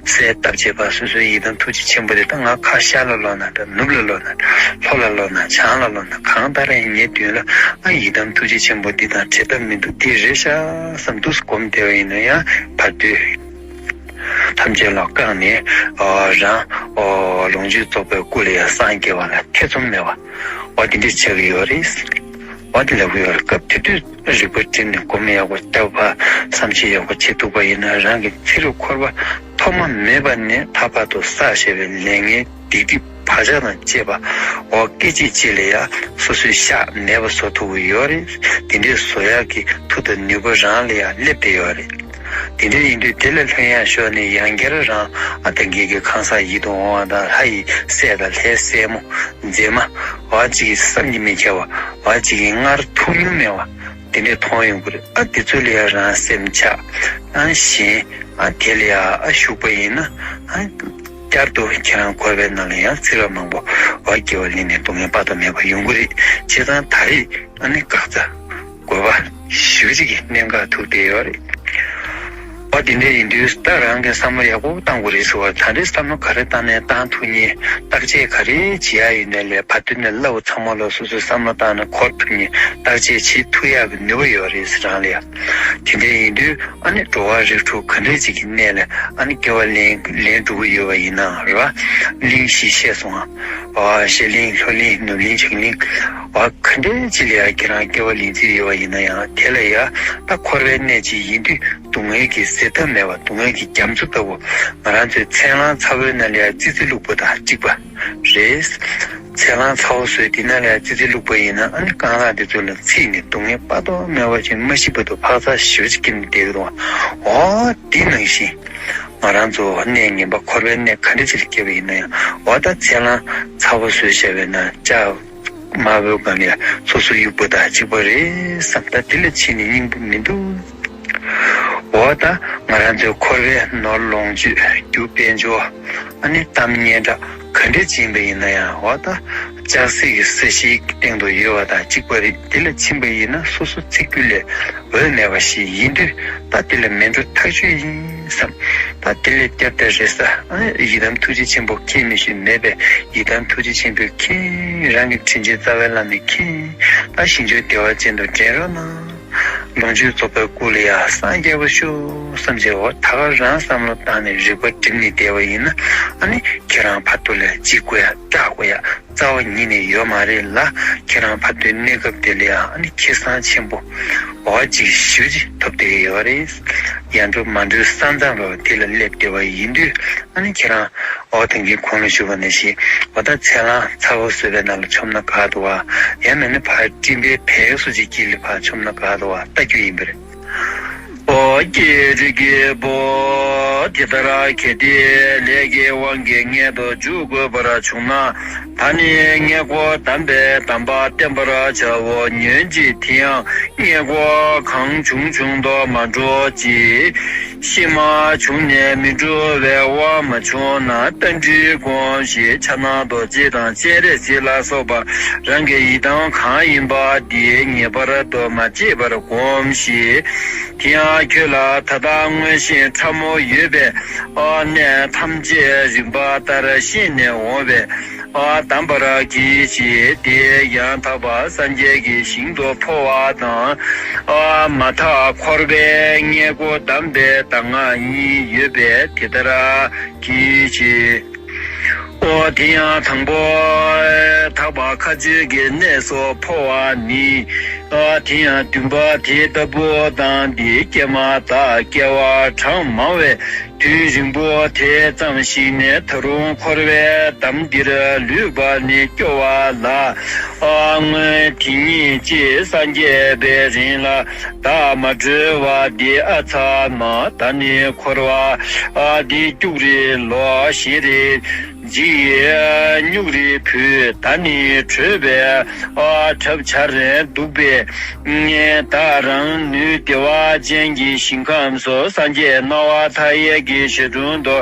གསལ་བཏབ་བྱས་པ། སོ་སོའི་ཡི་དམ་ཐུགས་རྗེ་ཆེན་པོ་དེ་ད་ང་ཁ་ཤར་ལ་ལོག་ན་འདྲ། ནུབ་ལ་ལོག་ན་འདྲ། ལྷོ་ལ་ལོག་ན་བྱང་ལ་ལོག་ན། གང་ལྟར་ཡང་ངའི་མདུན་ལ་ཨ་ཡི་དམ་ཐུགས་རྗེ་ཆེན་པོ་འདི་དང་བྲལ་ཐབས་མི་འདུག་འདི་རེད་ཤག་བསམ་འདུག་སྒོམ་བསྡད་པ་ཡིན་ན་ཡང་བར་དོའི་ཐམས་ཅད་ལ་བཀག་ནས། ཨ་རང་ཨོ་ལོངས་སྤྱོད་རྫོགས་པའི་སྐུ་ལ་ཡང་སངས་རྒྱས་པ་ལ་ཐེ་ཚོམ་མེད་པ། འོ་དེ་འདྲ་ཆགས་ཀྱི་ཡོད་རེད། འོ་དེ་ལབ་ཀྱི་ཡོད་རེད། སྐབས་དེ་དུས་རིག་པ་བསྒྲིམས་ནས་སྒོམ་ཡག་པོ་བཏབ་པ། བསམ་གཞིག་ཡག་པོ་བྱེད་ཐུབ་པ་ཡིན་ན། རང་གི་ཚེ་རབས་འཁོར་བ་ཐོག་མ་མེད་པ་ནས་ད་བར་དུ་བསགས་བཞག་པའི་ལས་ངན་སྡིག་སྒྲིབ་བག་ཆགས་དང་བཅས་པ་འོ་སྐད་ཅིག་གཅིག་ལ་ཡང་སོ་སོའི་ཤག་མེད་པ་བཟོ་ཐུབ་ཀྱི་ཡོད་རེད། དེ་འདྲའི་བཟོ་ཡག་གི་མཐུ་དང་ནུས་པ་རང་ལ་ཡང་སླེབས་བསྡད་ཡོད་རེད། དེ་འདྲ་ཡིན་དུས་དེ་ལས་ལྷོད་ཡངས་ཕྱོགས་ནས་ཡང་བསྐྱར་རང་ཨ་ད་གིན་གྱི་གང་ཟག་ཡིད་དུ་འོང་བ་དང་། ལྷ་ཡི་སྲས་དང་ལྷའི་སྲས་མོ་མཛེས་མ་བ་ཅིག་བསམ་གྱིས་མི་ཁྱབ་པ་བ་ཅིག་སྔར་མཐོང་མྱོང་མེད་པ་དེ་འདྲ་མཐོང་ཡོང་གི་རེད། ཨ་དེ་ཚོ་ལ་ཡང་རང་སེམས་ཆགས་ཨ་ཞེན་ཨ་དེ་ལ་ཡང་ཨ་ཞུགས་པ་ཡིན་ན། ཨ་བསྐྱར་དུ་ཁྱེད་རང་འཁོར་བའི་ནང་ལ་ཡང་ཚེ་རབས་མང་པོ་བ་སྐྱེ་བ་ལེན་ནས་སྡུག་བསྔལ་དཔག་ཏུ་མེད་པ་ཡོང་གི་རེད། བྱས་ཙང་ད་རེས་ཨ་ནི་འགག་རྩ་དགོས་པ་ཞེ་པོ་ཅིག་གི་གནད་འགག་ཐུག་བསྡད་ཡོད་རེད། འོ་དེ་འདྲ་ཡིན་དུས་ད་རང་གིས་བསམ་བློ་ཡག་པོ་བཏང་དགོས་རེད་ཟེར་བ། ད་རེས་བསམ་བློ་ག་རེ་བཏང་ནའི་བཏང་ཐུབ་མཁན། བརྟག་དཔྱད་ག་རེ་བྱེད་ཡ་ཡོད་ནའི་ལས་བར་དོ་ནས་སླ་བོ་ཚང་མ་ལ་སོ་སོས་བསམ་བློ་བཏང་ནས་འཁོར་ཐུབ་མཁན། བརྟག་དཔྱད་བྱེད་ཐུབ་ཡག་གི་ནུས་པ་ཡོད་རེད་ཟེར་རང་ལ་ཡ། དེ་འདྲ་ཡིན་དུས་ཨ་ནི་འགྲོ་བ་རིགས་དྲུག་ག་འདྲ་ཅིག་གི་གནས་ལ་ཨ་ནི་སྐྱེ་བ་ལེན་ལེན་འགྲོ་གི་ཡོད་པ་ཡིན་ནའང་རེད་བ། གླིང་བཞི་བཤད་སོང་ང་། བ་ཤར་གླིང་ལྷོ་གླིང་ནུབ་གླིང་བྱང་གླིང་། བ་ག་འདྲ་ཅིག་ལ་ཡ་ཁྱེད་རང་སྐྱེ་བ་ལེན་རྩིས་ཡོད་པ་ཡིན་ན་ཡང་། དེ་ལ་ཡ་ད་འཁོར་བའི་གནས་ཅིག་ཡིན་དུས་སྡུག་བསྔལ་གྱི་ཟད་ཐབས་མེད་པ། སྡུག་བསྔལ་གྱི་རྒྱ་མཚོ་ལྟ་བུ། ང་རང་ཚོའི་མཚན་གླང་ཚ་བོའི་ནང་ལ་ཡ་ཙི་ཙི་བླུགས་པ་དང་གཅིག་པ་རེད། མཚན་གླང་ཚ་བོ་བཟོས་དེ་ནང་ལ་ཡ་ཙི་ཙི་བླུགས་པ་ཡིན་ན། ཨ་ནི་རྐང་ལག་དེ་ཚོ་ལ་ཚིག་ནས་སྡུག་བསྔལ་དཔག་ཏུ་མེད་པ་ཅིག་མ་ཤི་བར་དུ་འཕག་འཚག་ཞེ་པོ་ཅིག་སྐྱེས་ནས་བསྡད་ཀྱི་འདུག་འོ་དེ་ནང་བཞིན་ང་རང་ཚོ་གནས་ངན་པ་འཁོར་བའི་གནས་ག་འདྲ་ཅིག་ལ་སྐྱེས་པ་ཡིན་ན་ཡང་། འོ་ད་མཚན་གླང་ཚ་བོ་བཟོས་བཞག་པའི་ནང་ལྕགས་དམར་པོའི་སྒང་ལ་སོ་སོ་གཡུག་པ་དང་གཅིག་པ་རེད་བསམ། ད་དེ་ལས་ཕྱི་ནས་སྙིང་པོ་མི་འདུག་འོ་ད་ང་རང་ཚོའི་འཁོར་བའི་ནོར་ལོངས་སྤྱོད་རྒྱུ་དཔལ་འབྱོར་ཨ་ནི་གཏམ་སྙན་གྲགས་ག་འདྲ་ཅིག་ཡིན་པ་ཡིན་ན་ཡང་། འོ་ད་ ལྕགས་སྲེག་གི་ས་གཞིའི་སྟེང་དུ་ཡོད་པ་དང་གཅིག་པ་རེད། དེ་ལ་ཕྱིན་པ་ཡིན་ན་སོ་སོ་ཚེ་འགུགས་ལས་འོས་མེད་པ་ཞིག་ཡིན་དུས། ད་དེ་ལ་མི་འགྲོ་ཐག་ཆོད་ཡིན་བསམ། ད་དེ་ལས་བསྐྱབ་དེ་རེ་ས་ཡི་དམ་ཐུགས་རྗེ་ཆེན་པོ་མཁྱེན་མི་ཞིག་མེད་པས། ཡི་དམ་ཐུགས་རྗེ་ཆེན་པོས་མཁྱེན། རང་གི་དྲིན་ཅན་རྩ་བའི་བླ་མས་མཁྱེན། ད་ཞིང་བཅུ་བདེ་བ་ཅན་དུ་འདྲེན་རོགས་གནང་། ལོངས་སྤྱོད་རྫོགས་པའི་སྐུ་ལ་ཡང་སངས་རྒྱས་པ་ཤོག་བསམ་བྱས། འོ་ད་ག་རང་བསམ་བློ་བཏང་ནས་རིག་པ་བསྒྲིམས་ནས་བསྡད་པ་ཡིན་ན། ཨ་ནི་ཁྱེད་རང་ཕར་ཚུར་ལ་འཇིགས་དགོས་ཡ་སྐྲག་དགོས་ཡ་རྩ་བ་ཉིད་ནས་ཡོད་མ་རེད་ལ། ཁྱེད་རང་ཕར་ཚུར་གནས་སྐབས་དེ་ལ་ཡང་ཨ་ནི་ཁེ་བཟང་ཆེན་པོ་འོ་ཅིག་ཞེ་པོ་ཅིག་ཐོབ་བསྡད་ཡོད་རེད། ཡར་འགྲོ་མར་འགྲོའི་ས་མཚམས་རོ་དེ་ལ་སླེབས་བསྡད་པ་ཡིན་དུས། ཨ་ནི་ཁྱེད་རང་འོ་དེང་གི་གོང་ལ་ཞུས་པ་ནང་བཞིན་འོ་ད་ཚལ་སླང་ཚ་བོ་བཟོས་པའི་ནང་ལ་མཆོངས་ན་དགའ་འདུག་བ། ཡང་མིན་ན་ཕར་སྤྲིན་པའི་བལ་སོ་ཅིག་དཀྱིལ་ལ་ཕར་མཆོངས་ན་དགའ་འདུག་བ་ལྟ་རྒྱུ་ཡིན་པ་རེད། ཨོ་ཀྱེ་རིགས་ཀྱི་བུ། དེ་ལྟར་གལ་ཏེ་ལས་ཀྱི་དབང་གིས་མངལ་དུ་འཇུག་དགོས་པར་བྱུང་ན། ད་ནི་མངལ་སྒོ་བསྡམས་པའི་གདམས་པ་བསྟན་པར་བྱའོ། ཉོན་ཅིག་དེ་ཡང་མངལ་སྒོ་གང་བྱུང་བྱུང་དུ་མ་འགྲོ་ཅིག། ཤི་མ་བྱུང་ནས་མི་འགྲོ་བའི་དབང་མ་བྱུང་ན་རྟ་མགྲིན་བསྒོམ་ཞིག། ཕྱག་ན་རྡོ་རྗེ་དང་སྤྱན་རས་གཟིགས་ལ་སོགས་པ་རང་གི་ཡི་དམ་གང་ཡིན་པ་འདི་ངེས་པར་དུ་མ་བརྗེད་པར་བསྒོམ་ཞིག། དེ་ཡང་ཁྱོད་ལ་ད་ལྟ་མངོན་ཤེས་ཕྲ་མོ་ཡོད་པས། ཨ་གནས་ཐམས་ཅད་རིམ་པ་ལྟར་ཤེས་ནས་འོང་བས། ཨ་གདམས་པར་གྱིས་ཤིག། དེ་ཡང་དག་པ་སངས་རྒྱས་ཀྱི་ཞིང་དུ་འཕོ་བ་དང་། ཨ་མ་མཐའ་འཁོར་བའི་མངལ་སྒོ་བསྡམས་པའི་གདམས་ངག་གཉིས་ཡོད་པས་དེ་ལྟར་གྱིས་ཤིག། ཨོ་དེ་ཡང་དང་པོ་དག་པ་མཁའ་སྤྱོད་ཀྱི་གནས་སུ་འཕོ་བ་ནི། ཨ་དེ་ཡང་བདུན་པ་དེ་ལྟ་བུ་དང་འདི་སྐྱེས་མ་ཐག་སྐྱེ་བ་གྲངས་མང་བས། དུས་རིང་པོ་དེ་ཙམ་ཞིག་ནས་ད་རུང་འཁོར་བའི་འདམ་འདིར་ལུས་པ་ནི་སྐྱོ་བ་ལ། ཨ་སྔོན་དེ་ཉིད་ཅེས་སངས་རྒྱས་པའི་རིང་ལ་བདག་མ་གྲོལ་བ་འདི་ཨ་ཚ་མ། ད་ནི་འཁོར་བ་ཨ་འདི་སྐྱུག་རེ་ལོག་ཞེ་རེ་འཇིགས་སྨྱུག་རེ་བུད། ད་ནི་གྲོལ་བའི་ཨ་གྲབས་འཆར་འདུག་པས། བདག་རང་ནུས་བདེ་བ་ཅན་གྱི་ཞིང་ཁམས་སུ་སངས་རྒྱས་སྣང་བ་མཐའ་ཡས་ཀྱི་ཞལ་དྲུང་དུ།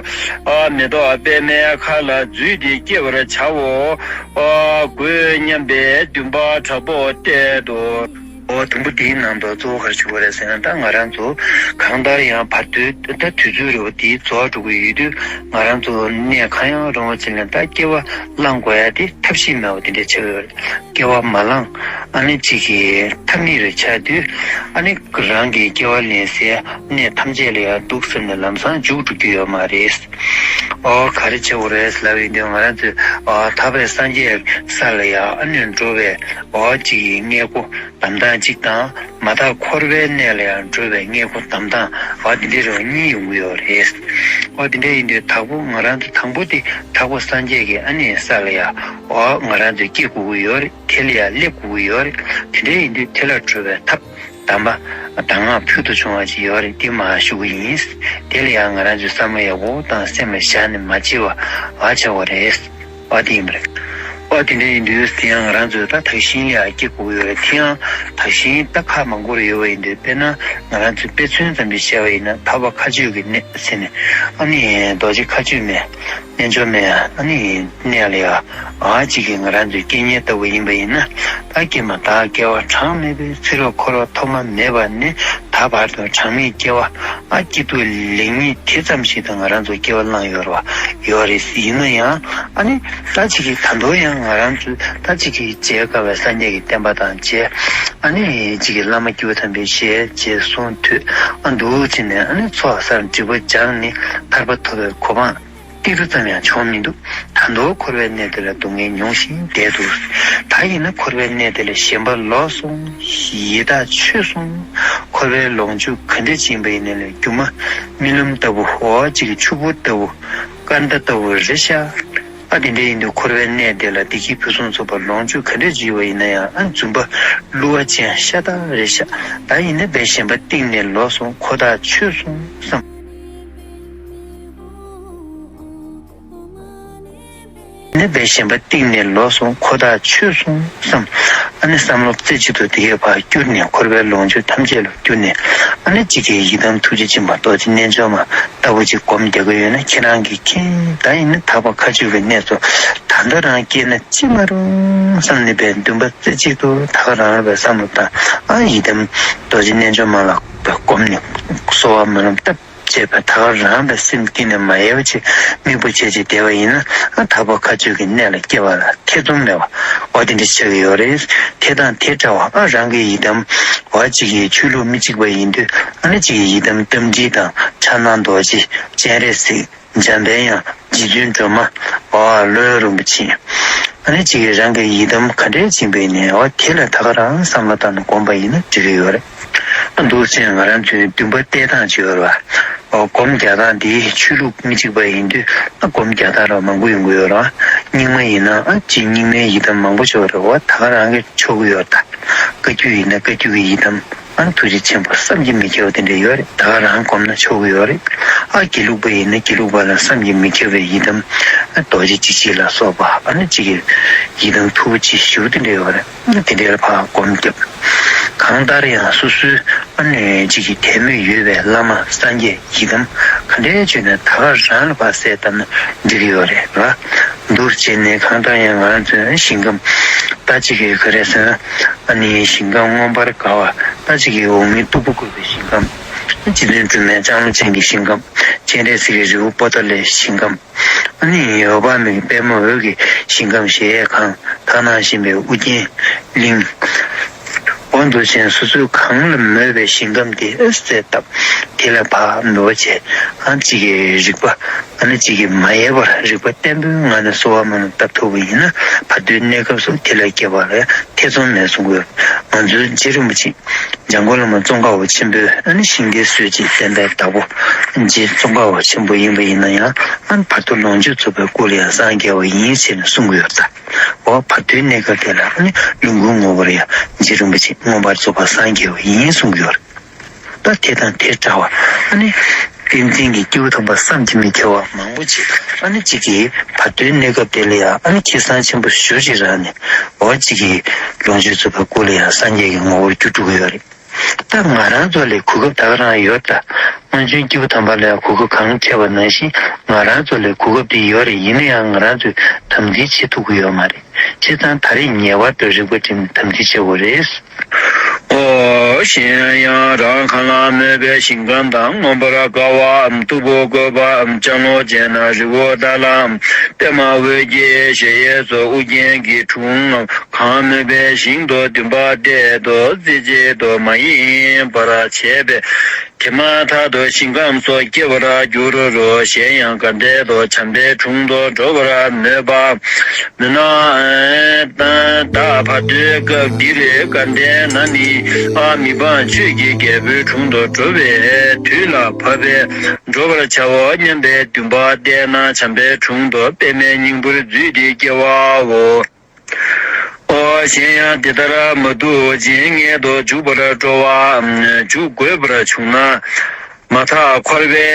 ཨ་མེ་ཏོག་པདྨའི་ཁ་ལ་འཛུལ་ཏེ་སྐྱེ་བར་བྱའོ། ཨ་དགོས་སྙམ་པའི་འདུན་པ་དྲག་པོ་གཏད་དོ། ཨོ་དུམ་བུ་འདིའི་ནང་དུ་གཙོ་བོ་ག་རེ་ཞུ་དགོས་རེད་ཟེར་ན། ད་ང་རང་ཚོ་གང་ལྟར་ཡང་བར་དོའི་ད་དུས་ཚོད་རེ་བ་འདིའི་རྫོགས་འགྲོ་གི་ཡོད་དུས། ང་རང་ཚོ་གནས་གང་ཡང་རུང་བ་ཅིག་ལ་ད་སྐྱེ་བ་བླང་དགོས་ཡ་དེ་ཐབས་ཤེས་མེད་པ་དེ་འདྲ་ཆགས་ཡོད་རེད། སྐྱེ་བ་མ་བླངས་ཨ་ནི་གཅིག་གི་ཐབས་མེད་རེ་ཆགས་དུས། ཨ་ནི་རང་གི་སྐྱེ་བ་ལེན་སའི་གནས་ཐམས་ཅད་ལ་ཡང་འདུག་ཟེར་ནས་ལམ་སང་འཇུག་འགྲོ་རྒྱུ་ཡོད་མ་རེད། ཨོ་ག་རེ་བྱེད་དགོས་རེད་ལབ་ཡོང་དུས། ང་རང་ཚོས་ཨོ་ད་བས་སངས་རྒྱས་ས་ལ་ཡང་ཨ་ནི་འགྲོ་བའི་ཨོ་གཅིག་གི་མངལ་སྒོ་བསྡམ་སྟངས་གཅིག་དང་། མ་མཐའ་འཁོར་བའི་གནས་ལ་ཡང་འགྲོ་བའི་མངལ་སྒོ་བསྡམ་སྟངས་ཨོ་དེ་འདྲའི་རེ་བ་གཉིས་ཡོང་གི་ཡོད་རེད། ཨོ་དེ་འདྲ་ཡིན་དུས་དང་པོ་ང་རང་ཚོ་དང་པོ་དེ་དང་པོ་སངས་རྒྱས་ཀྱི་ཨ་ནི་ས་ལ་ཡང་ཨོ་ང་རང་ཚོས་སྐྱེ་དགོས་ཀྱི་ཡོད་རེད། དེ་ལ་ཡང་སླེབས་དགོས་ཀྱི་ཡོད་རེད། དེ་འདྲ་ཡིན་དུས་དེ་ལ་འགྲོ་བའི་ཐབས་གདམས་པ་གདམས་ངག་ཕུལ་དུ་བྱུང་བ་ཅིག་ཡོད་རེད། དེ་མར་ཞུ་གི་ཡིན། དེ་ལ་ཡང་ང་རང་ཚོས་བསམ་བློ་ཡག་པོ་དང་སེམས་ལ་བཞག་ནས་མ་བྱེད་པ་ཨ་བྱ་བ་རེད། ཨ་དེ་ཡིན་པ་རེད། ཨ་དེ་འདྲ་ཡིན་དུས་དེ་ཡང་ང་རང་ཚོས་ད་དག་ཞིང་ལ་ཡང་སྐྱེ་དགོས་ཀྱི་ཡོད་རེད། དེ་ཡང་དག་ཞིང་ད་ཁག་མང་པོ་རེ་ཡོད་པ་ཡིན་དུས། དཔེར་ན་ང་རང་ཚོས་དཔེ་མཚོན་ཙམ་ཞིག་བཤད་པ་ཡིན་ན། འཕགས་པ་མཁའ་སྤྱོད་ཀྱི་གནས་ཟེར་ནས་ཨ་ནི་རྡོ་རྗེ་མཁའ་སྤྱོད་མའི་རྣལ་འབྱོར་མའི་ཨ་ནི་གནས་ལ་ཡང་ཨ་གཅིག་གིས་ང་རང་ཚོའི་སྐྱེ་གནས་ལྟ་བུ་ཡིན་པ་ཡིན་ན། ད་སྐྱེས་མ་ཐག་སྐྱེ་བ་གྲངས་མེད་པའི་ཚེ་རབས་འཁོར་བ་ཐོག་མ་མེད་པ་ནས་ད་བར་དུ་གྲངས་མེད་སྐྱེ་བ་ཨ་སྐྱིད་སྡུག་ལེགས་ཉེས་དེ་ཙམ་ཞིག་ཏུ་ང་རང་ཚོ་སྐྱེ་བ་བླངས་ཡོད་རེད་བ། ཡོད་རེད། ཡིན་ན་ཡང་ཨ་ནི་ད་གཅིག་གིས་ད་དུང་ཡང་ང་རང་ཚོ་ད་གཅིག་གིས་མཇལ་དཀའ་བའི་སངས་རྒྱས་ཀྱི་བསྟན་པ་དང་མཇལ། ཨ་ནི་གཅིག་གིས་བླ་མ་སྐྱེས་བུ་དམ་པའི་ཞལ་མཇལ་གསུང་ཐོས་ཨ་འདུག་བྱས་ནས། ཨ་ནི་ཚོགས་བསགས་འབྲས་བུ་སྦྱངས་ནས་ཐར་པ་ཐོབ་པའི་གོ་འཕང་ཏིལ་འབྲུ་ཙམ་ཡང་བྱུང་མི་འདུག། ད་དུང་འཁོར་བའི་གནས་དེ་ལ་སྡུག་བསྔལ་མྱོང་བཞིན་བསྡད་འདུག། ད་ཡིན་ན་འཁོར་བའི་གནས་དེ་ལ་ཞེན་པ་ལོག་སོང་། ཡི་དྭགས་ཆོས་སོང་། འཁོར་བའི་ལོངས་སྤྱོད་ག་འདྲ་ཅིག་ཡིན་པ་ཡིན་ན་ལས་སྒྱུ་མ་རྨི་ལམ་ལྟ་བུ། འོ་གཅིག་གི་ཆུ་བུར་ལྟ་བུ། སྐར་མདའ་ལྟ་བུ་རེད་ཤག། ཨ་དེ་འདྲ་ཡིན་དུས་འཁོར་བའི་གནས་དེ་ལ་བདེ་སྐྱིད་ཕུན་སུམ་ཚོགས་པ་ལོངས་སྤྱོད་ག་འདྲ་ཅིག་ཡོད་པ་ཡིན་ན་ཡང་། ཨ་རྫུན་པ་བསླུ་བ་ཅན་ཤ་སྟག་རེད་ཤག། ད་ཡིན་ན་བའི་ཞེན་པ་གཏིང་ནས་ལོག་སོང་། ཁོ་ཐག་ཆོད་སོང་བསམ། ནས་ པའི་ཞེན་པ་གཏིང་ནས་ལོག་སོང་། ཁོ་ཐག་ཆོད་སོང་བསམ། ཨ་ནི་བསམ་བློ་རྩེ་གཅིག་ཏུ་དེ་གའི་བར་བསྐྱུར་ནས་འཁོར་བའི་ལོངས་སྤྱོད་ཐམས་ཅད་ལ་བསྐྱུར་ནས། ཨ་ནི་གཅིག་གིས་ཡི་དམ་ཐུགས་རྗེ་ཆེན་པོ་རྡོ་རྗེ་རྣལ་འབྱོར་མ་ལྟ་བུ་ཅིག་སྒོམ་རྒྱག་གི་ཡོད་ན། ཁྱེད་རང་གིས་མཁྱེན། ད་ཡིན་ན་ཐར་པ་མཁའ་སྤྱོད་ཀྱི་གནས་སུ་ད་ལྟ་རང་སྐྱེས་ན་ཅི་མ་རུང་བསམ་ནས་པའི་འདུན་པ་རྩེ་གཅིག་ཏུ་ད་ག་རང་རང་བའི་བསམ་བློ་བཏང་། ཨ་ཡི་དམ་རྡོ་རྗེ་རྣལ་འབྱོར་མ་ལ་སྒོམ་ནས་གསོལ་བ་སྨོན་ལམ་བཏབ། བྱས་པ་ད་ག་རང་བའི་སེམས་གཏིང་ནས་མ་ཡལ་བ་ཅིག་དམིགས་པ་བྱས་ཅིག་བསྡད་པ་ཡིན་ན། ཨ་ཐར་པ་མཁའ་སྤྱོད་ཀྱི་གནས་ལ་སྐྱེ་བ་ལ་ཐེ་ཚོམ་མེད་པ། འོ་དེ་འདྲ་ཆགས་ཀྱི་ཡོད་རེད། དེ་དང་དེ་འདྲ་བ། ཨ་རང་གི་ཡི་དམ། འོ་གཅིག་གི་ཆོས་ལུགས་མི་གཅིག་པ་ཡིན་དུས། ཨ་ནི་གཅིག་གི་ཡི་དམ་རྟ་མགྲིན་དང་ཕྱག་ན་རྡོ་རྗེ། སྤྱན་རས་གཟིགས། འཇམ་དཔལ་དབྱངས། རྗེ་བཙུན་སྒྲོལ་མ། འོ་བློན་རིན་པོ་ཆེ། ཨ་ནི་གཅིག་གི་རང་གི་ཡི་དམ་ག་འདྲས་ཅིག་པའི་ནས། འོ་དེ་ལ་ད་ག་རང་བསམ་བློ་བཏང་ནས་སྒོམ་པ་ཡིན་ན་འགྲིག་གི་ཡོད་རེད། འདུག་ཅེས་ང་རང་ཚོའི་འདུན་པ་གཏད་སྟངས་ཅིག་ཡོད་རེད་བ། འོ་སྒོམ་རྒྱག་སྟངས་འདི་ཆོས་ལུགས་མི་གཅིག་པ་ཡིན་དུས། ཨ་སྒོམ་རྒྱག་སྟངས་ར་མང་པོ་ཡོང་གི་ཡོད་རེད་བ། རྙིང་མ་ཡིན་ན་ཨ་ཅིག་རྙིང་མའི་ཡི་དམ་མང་པོ་ཅིག་ཡོད་རེད་བ། ད་ག་རང་གི་ཆོག་གི་ཡོད་ད། བཀའ་བརྒྱུད་ཡིན་ན་བཀའ་བརྒྱུད་ཀྱི་ཡི་དམ། ཨ་ཐུགས་རྗེ་ཆེན་པོ་བསམ་གྱིས་མི་ཁྱབ་པ་དེ་འདྲ་ཡོད་རེད། ད་ག་རང་སྒོམ་ན་ཆོག་གི་ཡོད་རེད། ཨ་དགེ་ལུགས་པ་ཡིན་ན་དགེ་ལུགས་པ་ལ་བསམ་གྱིས་མི་ཁྱབ་པའི་ཡི་དམ། ཨ་རྡོ་རྗེ་འཇིགས་བྱེད་ལ་སོགས་པ། ཨ་ནི་གཅིག་གི་ཡི་དམ་མཐུ་བོ་ཆེ་ཞེ་པོ་དེ་འདྲ་ཡོད་རེད། ཨ་དེ་འདྲའི་ལ་ཕར་སྒོམ་རྒྱབ། གང་ལྟར་ཡང་སོ་སོའི་ཨ་ནི་གཅིག་གི་དད་མོས་ཡོད་པའི་བླ་མ་སངས་རྒྱས་ཡི་དམ་ག་འདྲའི་བརྗོད་ནས་ད་ག་རང་ལ་ཕར་གསལ་བཏབ་ན་འགྲིག་གི་ཡོད་རེད་བ། འདུག་བྱས་ནས་གང་ལྟར་ཡང་ང་ཚོའི་ཞིང་ཁམས་ད་གཅིག་གི་ག་རེ་ཟེར་ན། ཨ་ནི་ཞིང་ཁམས་མངོན་པར་དགའ་བ། ད་གཅིག་གི་འོག་མིན་སྟུག་པོ་བཀོད་པའི་ཞིང་ཁམས། རྗེ་བཙུན་སྒྲོལ་མའི་ལྕང་ལོ་ཅན་གྱི་ཞིང་ཁམས། སྤྱན་རས་གཟིགས་ཀྱི་རི་བོ་པོ་ཏ་ལའི་ཞིང་ཁམས། ཨ་ནི་འོད་དཔག་མེད་ཀྱི་པདྨ་འོད་ཀྱི་ཞིང་ཁམས། གཞལ་ཡས་ཁང་། དག་སྣང་བཞིན་པའི་ཨོ་རྒྱན་གླིང་། འོ་འདུག་ཅན་སོ་སོའི་གང་ལ་མོས་པའི་ཞིང་ཁམས་དེ་གསལ་བཏབ། དེ་ལ་ཕར་མོས་པ་བྱས། ཨ་གཅིག་གི་རིག་པ། ཨ་ནི་གཅིག་གི་མ་ཡལ་བར་རིག་པ་བརྟན་པོའི་ངང་ནས་གསོལ་བ་སྨོན་ལམ་བཏབ་ཐུབ་པ་ཡིན་ན། བར་དོའི་གནས་སྐབས་སུ་དེ་ལ་སྐྱེ་བ་ལ་ཐེ་ཚོམ་མེད་གསུང་གི་ཡོད། ང་ཚོའི་རྗེ་རིན་པོ་ཆེ་འཇམ་མགོན་བླ་མ་ཙོང་ཁ་པ་ཆེན་པོས། ཨ་ནི་ཞིང་དེའི་སྲོལ་འབྱེད་བསྟན་པའི་བདག་པོ་རྗེ་ཙོང་ཁ་པ་ཆེན་པོ་ཡིན་པ་ཡིན་ན་ཡང་། ཨ་ནི་བར་དོ་ལོངས་སྤྱོད་རྫོགས་པའི་སྐུ་ལ་ཡང་སངས་རྒྱས་པ་ཡིན་ཟེར་ནས་གསུང་གི་ཡོད་ད། འོ་བར་དོའི་གནས་སྐབས་དེ་ལ། ཨ་ནི་ལོངས་སྐུའི་ངོ་བོར་ཡང་རྗེ་རིན་པོ་ཆེ་མངོན་པར་རྫོགས་པར་སངས་རྒྱས་པ་ཡིན་གསུང་གི་ཡོད་རེད། ད་དེ་དང་དེ་འདྲ་བ། ཨ་ནི་ཏིང་འཛིན་གྱི་སྐྱེས་བུ་དམ་པ་བསམ་གྱིས་མི་ཁྱབ་པ་མང་པོ་ཅིག་ཨ་ནི་གཅིག་གིས་བར་དོའི་གནས་སྐབས་དེ་ལ་ཡང་། ཨ་ནི་ཁེ་བཟང་ཆེན་པོ་ཞེ་པོ་ཅིག་རག་ནས། འོ་གཅིག་གིས་ལོངས་སྤྱོད་རྫོགས་པའི་སྐུ་ལ་ཡང་སངས་རྒྱས་ཀྱི་ངོ་བོར་གྱུར་འགྲོ་གི་ཡོད་རེད། ད་ང་རང་ཚོ་ལ་གོ་སྐབས་ད་ག་རང་ཡོད་ད། སྔོན་བྱོན་སྐྱེས་བུ་དམ་པ་ལ་གོ་སྐབས་གང་འཕྲད་པ་ནང་བཞིན། ང་རང་ཚོ་ལ་གོ་སྐབས་དེ་ཡོད་རེད། ཡིན་ན་ཡང་ང་རང་ཚོས་དམ་འཛིན་བྱེད་ཐུབ་ཀྱི་ཡོད་མ་རེད། བྱས་ཙང་ད་རེས་ངེས་པར་དུ་རིག་པ་བསྒྲིམས་ནས་དམ་འཛིན་བྱེད་དགོས་རེད། ཨོ་གཞན་ཡང་རང་གང་ལ་མོས་པའི་ཞིང་ཁམས་དང་། མངོན་པར་དགའ་བའམ་སྟུག་པོ་བཀོད་པའམ་ལྕང་ལོ་ཅན་ན་རི་བོ་ཏཱ་ལའམ་པདྨ་འོད་ཀྱི་གཞལ་ཡས་སུ་ཨོ་རྒྱན་གྱི་དྲུང་ངམ། གང་མོས་པའི་ཞིང་དུ་འདུན་པ་གཏད་དོ། རྩེ་གཅིག་ཏུ་མ་ཡེངས་པར་བྱས་པས། དེ་མ་ཐག་ཏུ་ཞིང་ཁམས་སུ་སྐྱེ་བར་འགྱུར་རོ། གཞན་ཡང་དགའ་ལྡན་དུ་བྱམས་པའི་དྲུང་དུ་འགྲོ་བར་མོས་པ་མོས་ན། ད་བར་དོའི་སྐབས་འདིར་དགའ་ལྡན་ན་ནི། ཨ་མི་ཕམ་ཆོས་ཀྱི་རྒྱལ་པོའི་དྲུང་དུ་འགྲོ་བའི་དུས་ལ་བབ་པས། འགྲོ་བར་བྱའོ་སྙམ་པའི་འདུན་པ་གཏད་ན། བྱམས་པའི་དྲུང་དུ་པདྨའི་སྙིང་པོར་འཛུད་དེ་སྐྱེ་བའོ། ཨོ་གཞན་ཡང་འདི་ལྟར་མ་འདུག་ཅིང་མངལ་དུ་འཇུག་པར་སྤྲོ་བའམ་འཇུག་དགོས་པར་བྱུང་ན། མ་དག་འཁོར་བའི་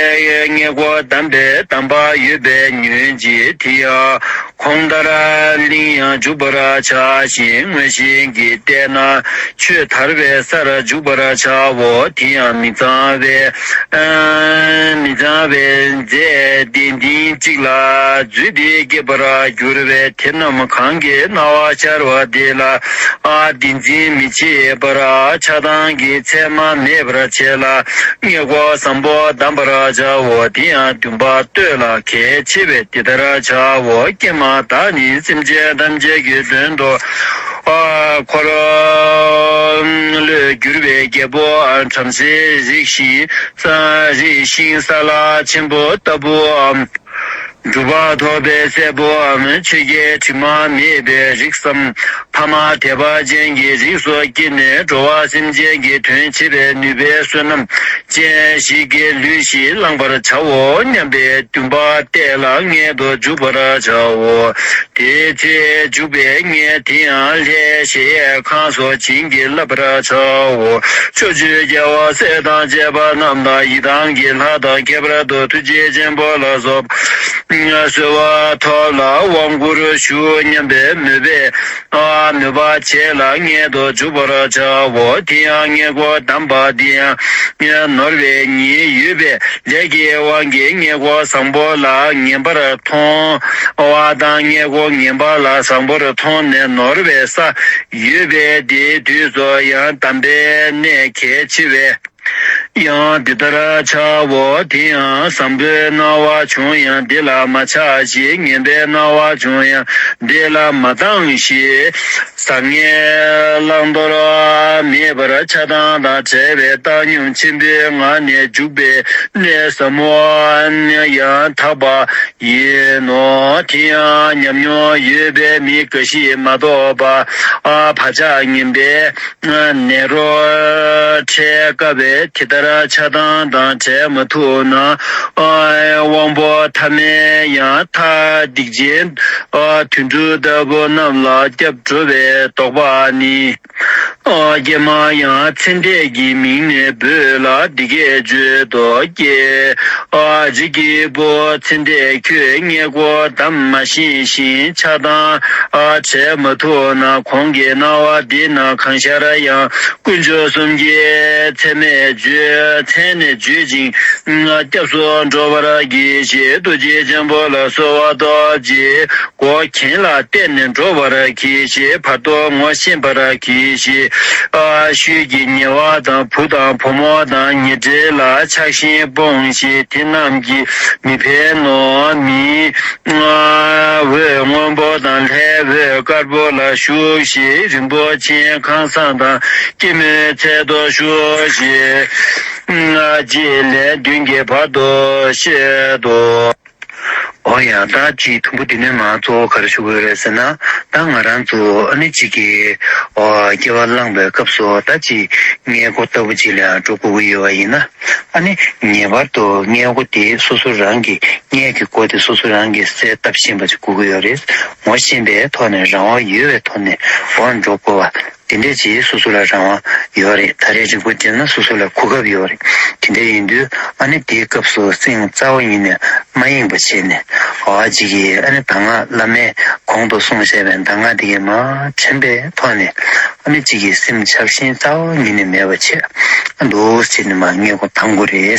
མངལ་སྒོ་བསྡམས་པའི་གདམས་པ་ཡོད་པས་ཉོན་ཅིག་དེ་ཡང་གོང་ལྟར་གླིང་ཡང་འཇུག་པར་བྱ་ཞིང་། མངོན་ཤེས་ཀྱིས་བལྟས་ན་ཆོས་དར་བའི་སར་འཇུག་པར་བྱའོ། དེ་ཡང་མི་གཙང་བའི་མི་གཙང་བའི་རྫས་དེ་མདུན་གཅིག་ལ་འཛུལ་ཏེ་སྐྱེ་བར་འགྱུར་བས། དེ་རྣམས་གང་གིས་རྣ་བར་ཤར་བ་དེ་ལ་ཨ་བདེན་འཛིན་མི་བྱེད་པར་ཆགས་སྡང་གི་མཚན་མ་མེད་པར་བྱས་ལ། མངལ་སྒོ་བཟང་པོ་བསྡམས་པར་བྱའོ། དེ་ཡང་འདུན་པ་གཏོད་ལ་གལ་ཆེ་བས་འདི་ལྟར་བྱའོ། ཀྱེ་མ་བདག་ནི་སེམས་ཅན་ཐམས་ཅད་ཀྱི་དོན་དུ་འཁོར་ལོས་སྒྱུར་བའི་རྒྱལ་པོའམ། བྲམ་ཟེའི་རིགས་ཤིང་ས་རིགས་ཤིང་ས་ལ་ཆེན་པོ་ལྟ་བུའམ། གྲུབ་པ་ཐོབ་པའི་སྲས་པོའམ། ཆོས་རྒྱལ་དྲི་མ་མེད་པའི་རིགས་སམ། ཕ་མ་དད་པ་ཅན་གྱི་རིགས་སུ་སྐྱེས་ནས་འགྲོ་བ་སེམས་ཅན་གྱི་དོན་བྱེད་པའི་ནུས་པའི་བསོད་ནམས་ཅན་ཞིག་གི་ལུས་ཤིག་བླང་བར་བྱའོ་སྙམ་པའི་འདུན་པ་གཏད་ལ་མངལ་དུ་འཇུག་པར་བྱའོ། དེའི་ཚེ་འཇུག་པའི་མངལ་དེ་ཡང་ལྷའི་གཞལ་ཡས་ཁང་སོགས་བྱིན་གྱིས་བརླབ་པར་བྱའོ། ཕྱོགས་བཅུའི་རྒྱལ་བ་སྲས་དང་བཅས་པ་རྣམས་དང་། ཡི་དམ་གྱི་ལྷ་དང་། ཁྱད་པར་དུ་ཐུགས་རྗེ་ཆེན་པོ་ལ་སོགས་ གསོལ་བ་ཐོབ་ལ་དབང་བསྐུར་ཞུ་སྙམ་པའི་མོས་པས། མོས་པ་བྱས་ལ་མངལ་དུ་འཇུག་པར་བྱའོ། དེ་ཡང་མངལ་སྒོ་བསྡམས་པ་དེ་ཡང་ནོར་བའི་ཉེན་ཡོད་པས། ལས་ཀྱི་དབང་གིས་མངལ་སྒོ་བཟང་པོ་ལ་ངན་པར་མཐོང་བ་དང་། མངལ་སྒོ་ངན་པ་ལ་བཟང་པོར་མཐོང་ནས་ནོར་བའི་ས་ཡོད་པས། དེའི་དུས་སུ་ཡང་བསྡམས་པའི་གནས་གལ་ཆེ་བས། ཡང་འདི་ལྟར་བྱའོ། དེ་ཡང་བཟང་པོའི་སྣང་བ་བྱུང་ཡང་འདི་ལ་མ་ཆགས་ཤིག། ངན་པའི་སྣང་བ་བྱུང་ཡང་འདི་ལ་མ་སྡང་ཞིག། བཟང་ངན་བླང་དོར་མེད་པར་ཆགས་སྡང་དང་བྲལ་བའི་བཏང་སྙོམས་ཆེན་པོའི་ངང་ནས་འཇུག་པའི་གནས་ཟབ་མོ་ཡང་དག་པ་ཡིན་ནོ། དེ་ཡང་ཉམས་མྱོང་ཡོད་པའི་མི་འགའ་ཞིག་མ་གཏོགས་པ་བག་ཆགས་ངན་པའི་ནད་རོ་འཕྲད་དཀའ་བས། དེ་ལྟར་ཆགས་སྡང་དང་བྲལ་མ་ཐུབ་ན། དབང་པོ་ཐ་མའི་ཡང་ཐ་སྡིག་ཅན་དུད་འགྲོ་ལྟ་བུ་རྣམས་ལ་སྐྱབས་འགྲོ་བའི་དོགས་པ་ནི། ཀྱེ་མ་ཡང་ཚེ་འདས་ཀྱི་མིང་ནས་འབོད་ལ་འདི་སྐད་བརྗོད་དོ། ཀྱེ། རིགས་ཀྱི་བུ། ཚེ་འདས་ཁྱོད་མངལ་སྒོ་བསྡམ་མ་ཤེས་ཤིང་ཆགས་སྡང་བྲལ་མ་ཐུབ་ན། གོང་གི་སྣང་བ་འདི་རྣམས་གང་ཤར་ཡང་། དཀོན་མཆོག་གསུམ་གྱི་མཚན་མས་བརྗོད། མཚན་ནས་བརྗོད་ཅིང་སྐྱབས་སུ་འགྲོ་བར་གྱིས་ཤིག། ཐུགས་རྗེ་ཆེན་པོ་ལ་གསོལ་བ་ཐོབ་ཅིག། སྒོ་གྱེན་ལ་བལྟས་ནས་འགྲོ་བར་གྱིས་ཤིག། བར་དོ་ངོ་ཤེས་པར་གྱིས་ཤིག། ཤུལ་གྱི་ཉེ་བ་དང་བུ་དང་བུ་མོ་དང་ཉེ་འབྲེལ་ལ་ཆགས་ཞེན་སྤོངས་ཤིག། དེ་རྣམས་ཀྱིས་མི་ཕན་ནོ། མིའི་འོད་སྔོན་པོ་དང་ལྷའི་འོད་དཀར་པོ་ལ་ཞུགས་ཤིག། རིན་པོ་ཆེའི་ཁང་བཟང་དང་སྐྱེད་མོས་ཚལ་དུ་ཞུགས་ཤིག། ཅེས་ལན་བདུན་གྱི་བར་དུ་བཤད་དོ། འོ་ཡ། ད་ཅིག་དུམ་བུ་འདི་ནས་མར་གཙོ་བོ་ག་རེ་ཞུ་དགོས་རེད་ཟེར་ན། ད་ང་རང་ཚོ་ཨ་ནི་ཅིག་གི་ཨོ་སྐྱེ་བ་བླངས་པའི་སྐབས་སུ་ད་ཅིག་མངལ་སྒོ་ལྟ་བུ་ཅིག་ལ་ཡང་འགྲོ་དགོས་ཀྱི་ཡོད་པ་ཡིན་ན། ཨ་ནི་ངེས་པར་དུ་མངལ་སྒོ་དེ་སོ་སོ་རང་གི་མངལ་གྱི་སྒོ་དེ་སོ་སོ་རང་གིས་གསལ་བཏབ་ཤེས་པ་ཅིག་དགོས་ཀྱི་ཡོད་རེད། ངོ་ཤེས་པའི་ཐོག་ནས་རང་དབང་ཡོད་པའི་ཐོག་ནས་འོ་འགྲོ་དགོས་པ། དེ་འདྲས་ཅིག་སོ་སོ་ལ་རང་དབང་ཡོད་རེད། ད་རེས་རིག་པ་དྲན་ན་སོ་སོ་ལ་གོ་སྐབས་ཡོད་རེད། དེ་འདྲས་ཡིན་དུས་ཨ་ནི་དེའི་སྐབས་སུ་སེམས་རྩ་བ་ཉིད་ནས་མ་གཡེངས་པ་བྱས་ནས། འོ་ཅིག་གིས་ཨ་ནི་གདམས་ངག་བླ་མས་གོང་དུ་གསུངས་བཞག་པའི་གདམས་ངག་དེ་གས་མར་དྲན་པའི་ཐོག་ནས་ཨ་ནི་ཅིག་གིས་སེམས་ཆགས་ཞེན་རྩ་བ་ཉིད་ནས་མེད་པ་བྱས། ཨ་འདུག་བྱས་ནས་མར་མངལ་སྒོ་བསྡམ་དགོས་རེད།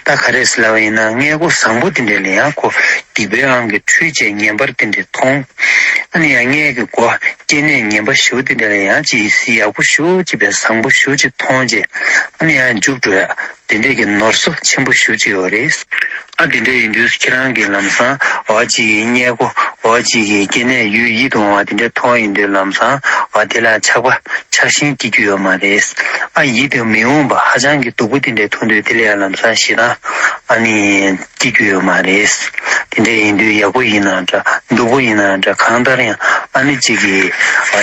ད་ག་རེ་ཟེར་ལབ་པ་ཡིན་ན། མངལ་སྒོ་བཟང་པོ་དེ་འདྲས་ལ་ཡང་ཁོ་སྡིག་པའི་དབང་གིས་འཁྲུལ་བྱས་ངན་པར་དེ་འདྲས་མཐོང་། ཨ་ནི་ཡང་མངལ་གྱི་སྒོ་སྐྱེ་གནས་ངན་པ་ཞུ་དེ་འདྲ་ལ་ཡང་ཅིག་ཡག་པོ་ཞུ་ཅིག་པའི་བཟང་པོ་ཞུ་ཅིག་མཐོང་རྗེས། ཨ་ནི་ཡང་མཇུག་འགྲོ་ཡ་དེ་འདྲས་ཀྱི་ནོར་སོ་ཆེན་པོ་ཞུ་ཅིག་ཡོད་རེད། ཨ་དེ་འདྲས་ཡིན་དུས་ཁྱེད་རང་གིས་ལམ་སང་འོ་ཅིག་གི་མངལ་སྒོ་འོ་ཅིག་གི་སྐྱེ་གནས་ཡུལ་ཡིད་དུ་འོང་བ་དེ་འདྲས་མཐོང་ཡིན་དུས་ལམ་སང་འོ་དེ་ལ་ཆགས་པ་ཆགས་ཞེན་སྐྱེ་རྒྱུ་ཡོད་མ་རེད། ཨ་ཡིད་དུ་མི་འོང་བ་ཧ་ཅང་གི་སྡུག་པོ་དེ་འདྲས་མཐོང་དུས་དེ་ལ་ཡང་ལམ་སང་ཞེ་སྡང་ཨ་ནི། སྐྱེ་རྒྱུ་ཡོད་མ་རེད། དེ་འདྲ་ཡིན་དུས་ཡག་པོ་ཡིན་ན་འདྲ་སྡུག་པོ་ཡིན་ན་འདྲ་གང་ལྟར་ཡང་ཨ་ནི་གཅིག་གིས་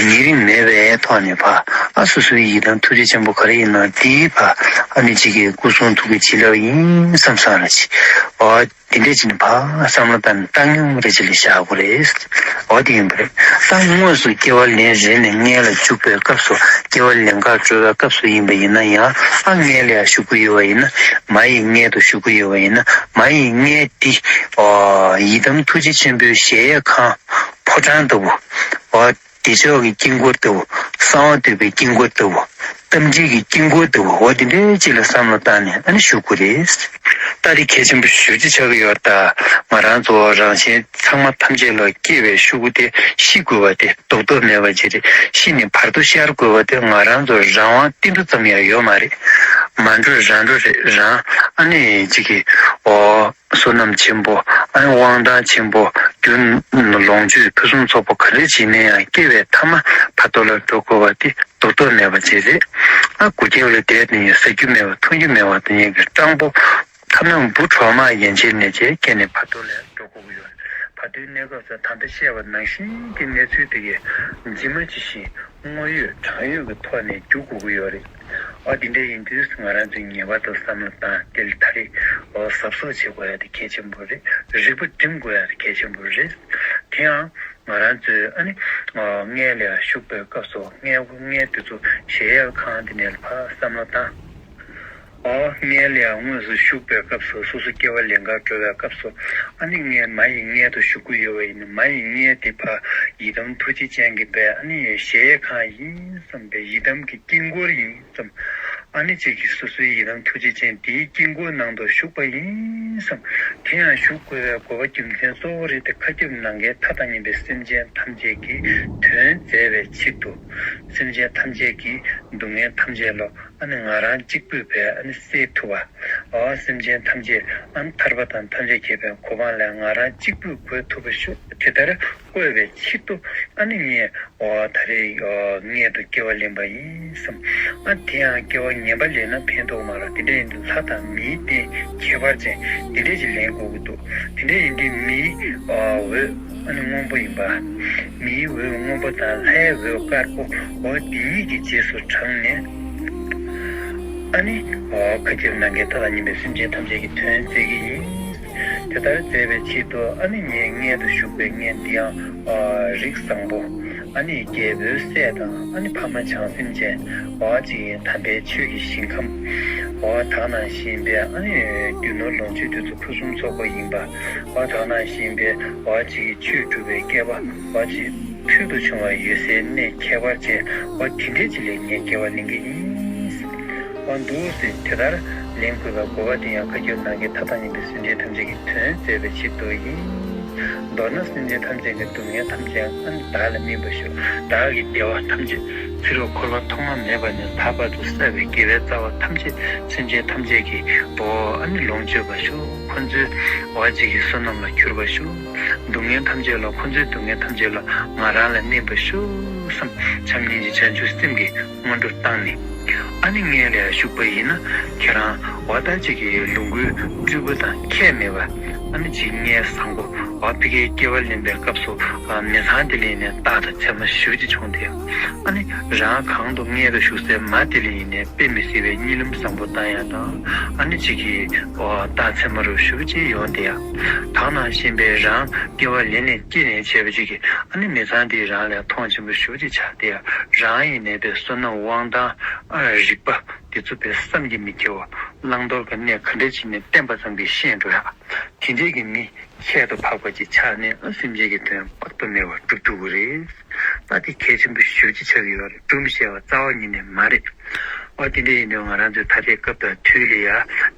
ཉེ་རིང་མེད་པའི་ཐོག་ནས་ཕ་ཨ་སོ་སོའི་ཡི་དམ་ཐུགས་རྗེ་ཆེན་པོ་ག་རེ་ཡིན་ན་དེའི་ཕ་ཨ་ནི་གཅིག་གིས་སྐུ་གསུང་ཐུགས་ཀྱི་བྱིན་རླབས་ཡིན་བསམ་བསམ་ར་ཅིག་ཨ་དེ་འདྲ་བྱས་ནས་ཕ་བསམ་བློ་བཏང་ནས་བཏང་སྙོམས་རེ་ཅིག་ལ་བཞག་དགོས་རེད། འོ་དེ་ཡིན་པ་རེད། ད་དངོས་སུ་སྐྱེ་བ་ལེན་རེ་ནས་མངལ་ལ་འཇུག་པའི་སྐབས་སུ་སྐྱེ་བ་ལེན་གར་འགྲོ་བའི་སྐབས་སུ་ཡིན་པ་ཡིན་ན་ཡང་ཨ་མངལ་ལ་ཡང་ཞུགས་ཀྱི་ཡོད་པ་ཡིན་ན། མ་ཡི་མངལ་དུ་ཞུགས་ཀྱི་ཡོད་པ་ཡིན་ན། མ་ཡི་མངལ་འདི་ཨོ་ཡི་དམ་ཐུགས་རྗེ་ཆེན་པོའི་གཞལ་ཡས་ཁང་ཕོ་བྲང་ལྟ་བུ། ཨོ་བདེ་མཆོག་གི་དཀྱིལ་འཁོར་ལྟ་བུ། གསང་བ་འདུས་པའི་དཀྱིལ་འཁོར་ལྟ་བུ། རྟ་མགྲིན་གྱི་དཀྱིལ་འཁོར་ལྟ་བུ། འོ་དེ་འདྲའི་ཅིག་ལ་བསམ་བློ་བཏང་ནས་ཨ་ནི་ཞུགས་དགོས་རེད། ད་དེ་གལ་ཆེན་པོ་ཞེ་པོ་ཅིག་ཆགས་ཀྱི་ཡོད་རེད། ད་ང་རང་ཚོ་རང་གཞན་ཚང་མ་ཐམས་ཅད་ལ་སྐྱེ་བའི་ཤུགས་དེ་ཤི་དགོས་པ་དེ་ལྡོག་ཐབས་མེད་པ་ཅིག་རེད། ཤི་ནས་བར་དོ་ཤར་དགོས་པ་དེ་ང་རང་ཚོ་རང་དབང་ཏིལ་འབྲུ་ཙམ་ཡང་ཡོད་མ་རེད། མ་འགྲོ་རང་འགྲོ་རེད། རང་ཨ་ནི་གཅིག་གིས་ཨོ་བསོད་ནམས་ཆེན་པོ་ཨ་ནི་དབང་ཐང་ཆེན་པོ་རྒྱུ་ལོངས་སྤྱོད་ཕུན་སུམ་ཚོགས་པོ་ག་རེ་བྱས་ནས་ཡང་སྐྱེ་བའི་ཐ་མ་བར་དོ་ལ་འགྲོ་དགོས་པ་དེ་ལྡོག་ཐབས་མེད་པ་ཅིག་རེད། ཨ་སྐུ་སྐྱེ་བ་ལ་བསྡད་དེ་ཡང་ཟ་རྒྱུ་མེད་པ་འཐུང་རྒྱུ་མེད་པ་དེ་ཡིན་གྱི་སྤྲང་པོ། ཐ་མ་འབུ་གྲོག་མ་ཡན་ཆད་ནས་བྱས་སྐྱེས་ནས་བར་དོ་ལ་འགྲོ་དགོས་ཀྱི་ཡོད་རེད། བར་དོའི་གནས་སྐབས་སུ་ད་ལྟ་བཤད་པ་ནང་བཞིན་གྱི་གནས་ཚུལ་དེ་གས་ཇི་མ་ཇི་བཞིན་དངོས་ཡོད་དྲང་ཡོད་ཀྱི་ཐོག་ནས་རྒྱུག་དགོས་ཀྱི་ཡོད་རེད། ཨ་དེ་འདྲ་ཡིན་དུས་ང་རང་ཚོས་ངེས་པར་དུ་བསམ་བློ་བཏང་དེ་ལ་ད་རེས་ཨོ་གཟབ་གཟབ་བྱེད་དགོས་ཡ་དེ་གལ་ཆེན་པོ་རེད། རིག་པ་སྒྲིམ་དགོས་ཡ་དེ་གལ་ཆེན་པོ་རེད། དེ་ཡང་ང་རང་ཚོས་ཨ་ནི་ཨོ་མངལ་ལ་ཞུགས་པའི་སྐབས་སུ་མངལ་སྒོ་མངལ་དེ་ཚོ་གཞལ་ཡས་ཁང་དེ་ནས་ཕར་བསམ་བློ་བཏང་། ཨོ་མངལ་ལ་ཡང་དངོས་སུ་ཞུགས་པའི་སྐབས་སུ། སོ་སོ་སྐྱེ་བ་ལེན་གར་འགྲོ་བའི་སྐབས་སུ། ཨ་ནི་ངས་མ་ཡི་མངལ་དུ་ཞུགས་ཀྱི་ཡོད་པ་ཡིན་ན། མ་ཡི་མངལ་དེ་ཕར་ཡི་དམ་ཐུགས་རྗེ་ཅན་གྱིས་འབད། ཨ་ནི་གཞལ་ཡས་ཁང་ཡིན་བསམ་པའི་ཡི་དམ་གྱི་དཀྱིལ་འཁོར་ཡིན་བསམ། ཨ་ནི་གཅིག་གིས་སོ་སོའི་ཡི་དམ་ཐུགས་རྗེ་ཅན་དེའི་དཀྱིལ་འཁོར་ནང་དུ་ཞུགས་པ་ཡིན་བསམ། དེ་ཡང་ཞུགས་དགོས་པའི་དགོས་པ་རྒྱུ་མཚན་གཙོ་བོ་རེ་དེ། མཁའ་ཁྱབ་ནམ་མཁའི་མཐའ་དང་མཉམ་པའི་སེམས་ཅན་ཐམས་ཅད་ཀྱི་དོན་མཛད་པའི་ཕྱིར་དུ། སེམས་ཅན་ཐམས་ཅད་ཀྱི་སྡུག་བསྔལ་ཐམས་ཅད་ལ་ཨ་ནི་ང་རང་གཅིག་པུས་འབད་ཨ་ནི་སེལ་ཐུབ་པ། ཨོ་སེམས་ཅན་ཐམས་ཅད་ཨ་ནི་ཐར་པ་དང་ཐམས་ཅད་མཁྱེན་པའི་གོ་འཕང་ལ་ང་རང་གཅིག་པུས་འགོད་ཐུབ་པ་ཞུ། དེ་ལྟར་བསྐོས་པའི་ཕྱིར་དུ། ཨ་ནི་ངས་ཨོ་ད་རེས་ཨོ་མངལ་དུ་སྐྱེ་བ་ལེན་པ་ཡིན་བསམ། ཨ་དེ་ཡང་སྐྱེ་བ་ངན་པ་ལེན་ན་ཕན་ཐོགས་མ་རེད། དེ་འདྲ་ཡིན་དུས་ལྷ་དང་མིའི་སྟེང་ཁྱད་པར་ཅན་དེ་འདྲ་ཞིག་ལེན་དགོས་ཀྱི་འདུག་དེ་འདྲ་ཡིན་དུས་མིའི་ཨོ་འོད་ཨ་ནི་སྔོན་པོ་ཡིན་པ། མིའི་འོད་སྔོན་པོ་དང་ལྷའི་འོད་དཀར་པོ་འོ་དེ་གཉིས་ཀྱི་རྗེས་སུ་འབྲངས་ནས། ཨ་ནི་ཨོ་མཁའ་ཁྱབ་ནམ་མཁའི་མཐའ་དང་མཉམ་པའི་སེམས་ཅན་ཐམས་ཅད་ཀྱི་དོན་མཛད་ཀྱི་ཡིན། དེ་ལྟར་མཛད་པའི་ཆེད་དུ་ཨ་ནི་ངའི་མངལ་དུ་ཞུགས་པའི་མངལ་འདི་ཡང་ཨ་རིགས་བཟང་པོ། ཨ་ནི་རྒྱལ་པོའི་སྲས་དང་ཨ་ནི་ཕ་མ་བྱང་སེམས་ཅན། ཨོ་ཅིག་དམ་པའི་ཆོས་ཀྱི་ཞིང་ཁམས། ཨོ་དག་སྣང་བཞིན་པའི་ཨ་ནི་རྒྱུ་ནོར་ལོངས་སྤྱོད་དེ་ཚོ་ཕུན་སུམ་ཚོགས་པ་ཡིན་པ། ཨོ་དག་སྣང་བཞིན་པའི་ཨོ་ཅིག་ཆོས་སྒྲུབ་པའི་སྐལ་པ། ཨོ་ཅིག་ཕུལ་དུ་བྱུང་བ་ཡོད་སའི་གནས་ཁྱད་པར་ཅན་ཨོ་དེ་འདྲའི་ཅིག་ལ་ངས་སྐྱེ་བ་ལེན་གྱི་ཡིན། ཨོ་འདུག་སེ་དེ་ལྟར་ལེན་དགོས་པའི་དགོས་པ་དེ་ཡང་མཁའ་ཁྱབ་ནམ་མཁའི་མཐའ་དང་མཉམ་པའི་སེམས་ཅན་ཐམས་ཅད་ཀྱི་དོན་མཛད་པའི་ཆེད་དུ་ཡིན། མདོར་ན་སེམས་ཅན་ཐམས་ཅད་ཀྱི་སྡུག་བསྔལ་ཐམས་ཅད་ཨ་ནི་བདག་ལ་སྨིན་པར་ཞུ། བདག་གི་བདེ་བ་ཐམས་ཅད་ཕྱི་རོལ་འཁོར་བ་ཐོག་མ་མེད་པ་ནས་ད་བར་དུ་བསགས་པའི་དགེ་བའི་རྩ་བ་ཐམས་ཅད་སེམས་ཅན་ཐམས་ཅད་ཀྱི་ཨོ་ཨ་ནི་ལོངས་སྤྱོད་པར་ཞུ། ཁོ་ཚོའི་ཨོ་ཅིག་གི་བསོད་ནམས་ལ་གྱུར་པར་ཞུ། སྡུག་བསྔལ་ཐམས་ཅད་ལ་ཁོ་ཚོའི་སྡུག་བསྔལ་ཐམས་ཅད་ལ་ང་རང་ལ་སྨིན་པར་ཞུ་བསམ་བྱམས་སྙིང་རྗེ་བྱང་ཆུབ་སེམས་ཀྱི་སྔོན་འགྲོ་བཏང་ནས། ཨ་ནི་མངལ་ལ་ཞུགས་པ་ཡིན་ན་ཁྱེད་རང་འོ་ད་ཅིག་གི་ལོངས་སྐུའི་སྤྲུལ་སྐུ་དང་ཁྱད་མེད་པ། ཨ་ནི་ཅིག་མངལ་བཟང་པོ་འོ་ཕ་གིའི་སྐྱེ་བ་ལེན་པའི་སྐབས་སུ་མི་ཚང་དེ་ལས་ནས་རྟགས་དང་མཚན་མ་ཞེ་པོ་ཅིག་བྱུང་སྟེ། ཨ་ནི་རང་གང་དུ་མངལ་དུ་ཞུགས་སའི་མ་དེ་ལས་ནས་དཔེ་མི་སྲིད་པའི་གཉིད་ལམ་བཟང་པོ་བཏང་ཡ་དང་། ཨ་ནི་ཅིག་གི་འོ་རྟགས་མཚན་མ་རུ་ཞེ་པོ་ཅིག་ཡོང་སྟེ་ཡ། དག་སྣང་ཞེན་པའི་རང་སྐྱེ་བ་ལེན་ནས་སྐྱེས་ནས་བྱས་པ་ཅིག་གིས་ཨ་ནི་མི་ཚང་དེ་རང་ལས་མཐོང་ཆེན་པོ་ཞེ་པོ་ཅིག་ཆགས་ཏེ། རང་ཡིན་ནའི་པའི་བསོད་ནམས་དབང་ཐང་ཨ་རིག་པ་དེ་ཚོ་པའི་བསམ་གྱིས་མི་ཁྱབ་པ། བླང་དོར་གྱི་གནས་ག་འདྲ་ཅིག་ནས་བསྟན་པ་ཙམ་གྱིས་ཤེས་འགྲོ་ཡ། དེ་འདྲས་ཀྱི་མི་ཁྱད་དུ་འཕགས་པ་ཅིག་ཆགས་ནས་ཨ་སེམས་ཅན་གྱི་དོན་དཔག་ཏུ་མེད་པ་སྒྲུབ་ཐུབ་ཀྱི་རེད། ད་དེ་གལ་ཆེན་པོ་ཞེ་པོ་ཅིག་ཆགས་ཀྱི་ཡོད་རེད། སྒྲུབ་བྱས་པ་རྩ་བ་ཉིད་ནས་མ་རེད། ཨོ་དེ་འདྲ་ཡིན་དུས་ང་རང་ཚོའི་ད་ལྟའི་སྐབས་དང་དུས་ལ་ཡ་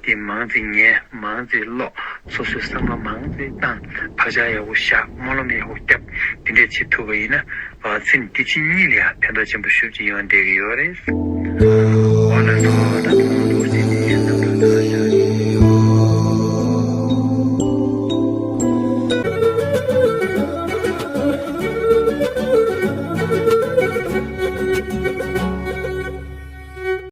དེ་མང་ཙམ་ཉན། མང་ཙམ་ཀློག་སོ་སོའི་བསམ་བློ་མང་ཙམ་བཏང་། བག་ཆགས་ཡག་པོ་བཞག་སྨོན་ལམ་ཡག་པོ་བརྒྱབ། དེ་འདྲ་བྱེད་ཐུབ་པ་ཡིན་ན་ཨོ་སེམས་འདི་ཕྱི་གཉིས་ལ་ཡ་ཕན་ཐོགས་ཆེན་པོ་ཞེ་པོ་ཅིག་ཡོང་བསྡད་ཀྱི་ཡོད་རེད། ཨོ་ལགས་སོ།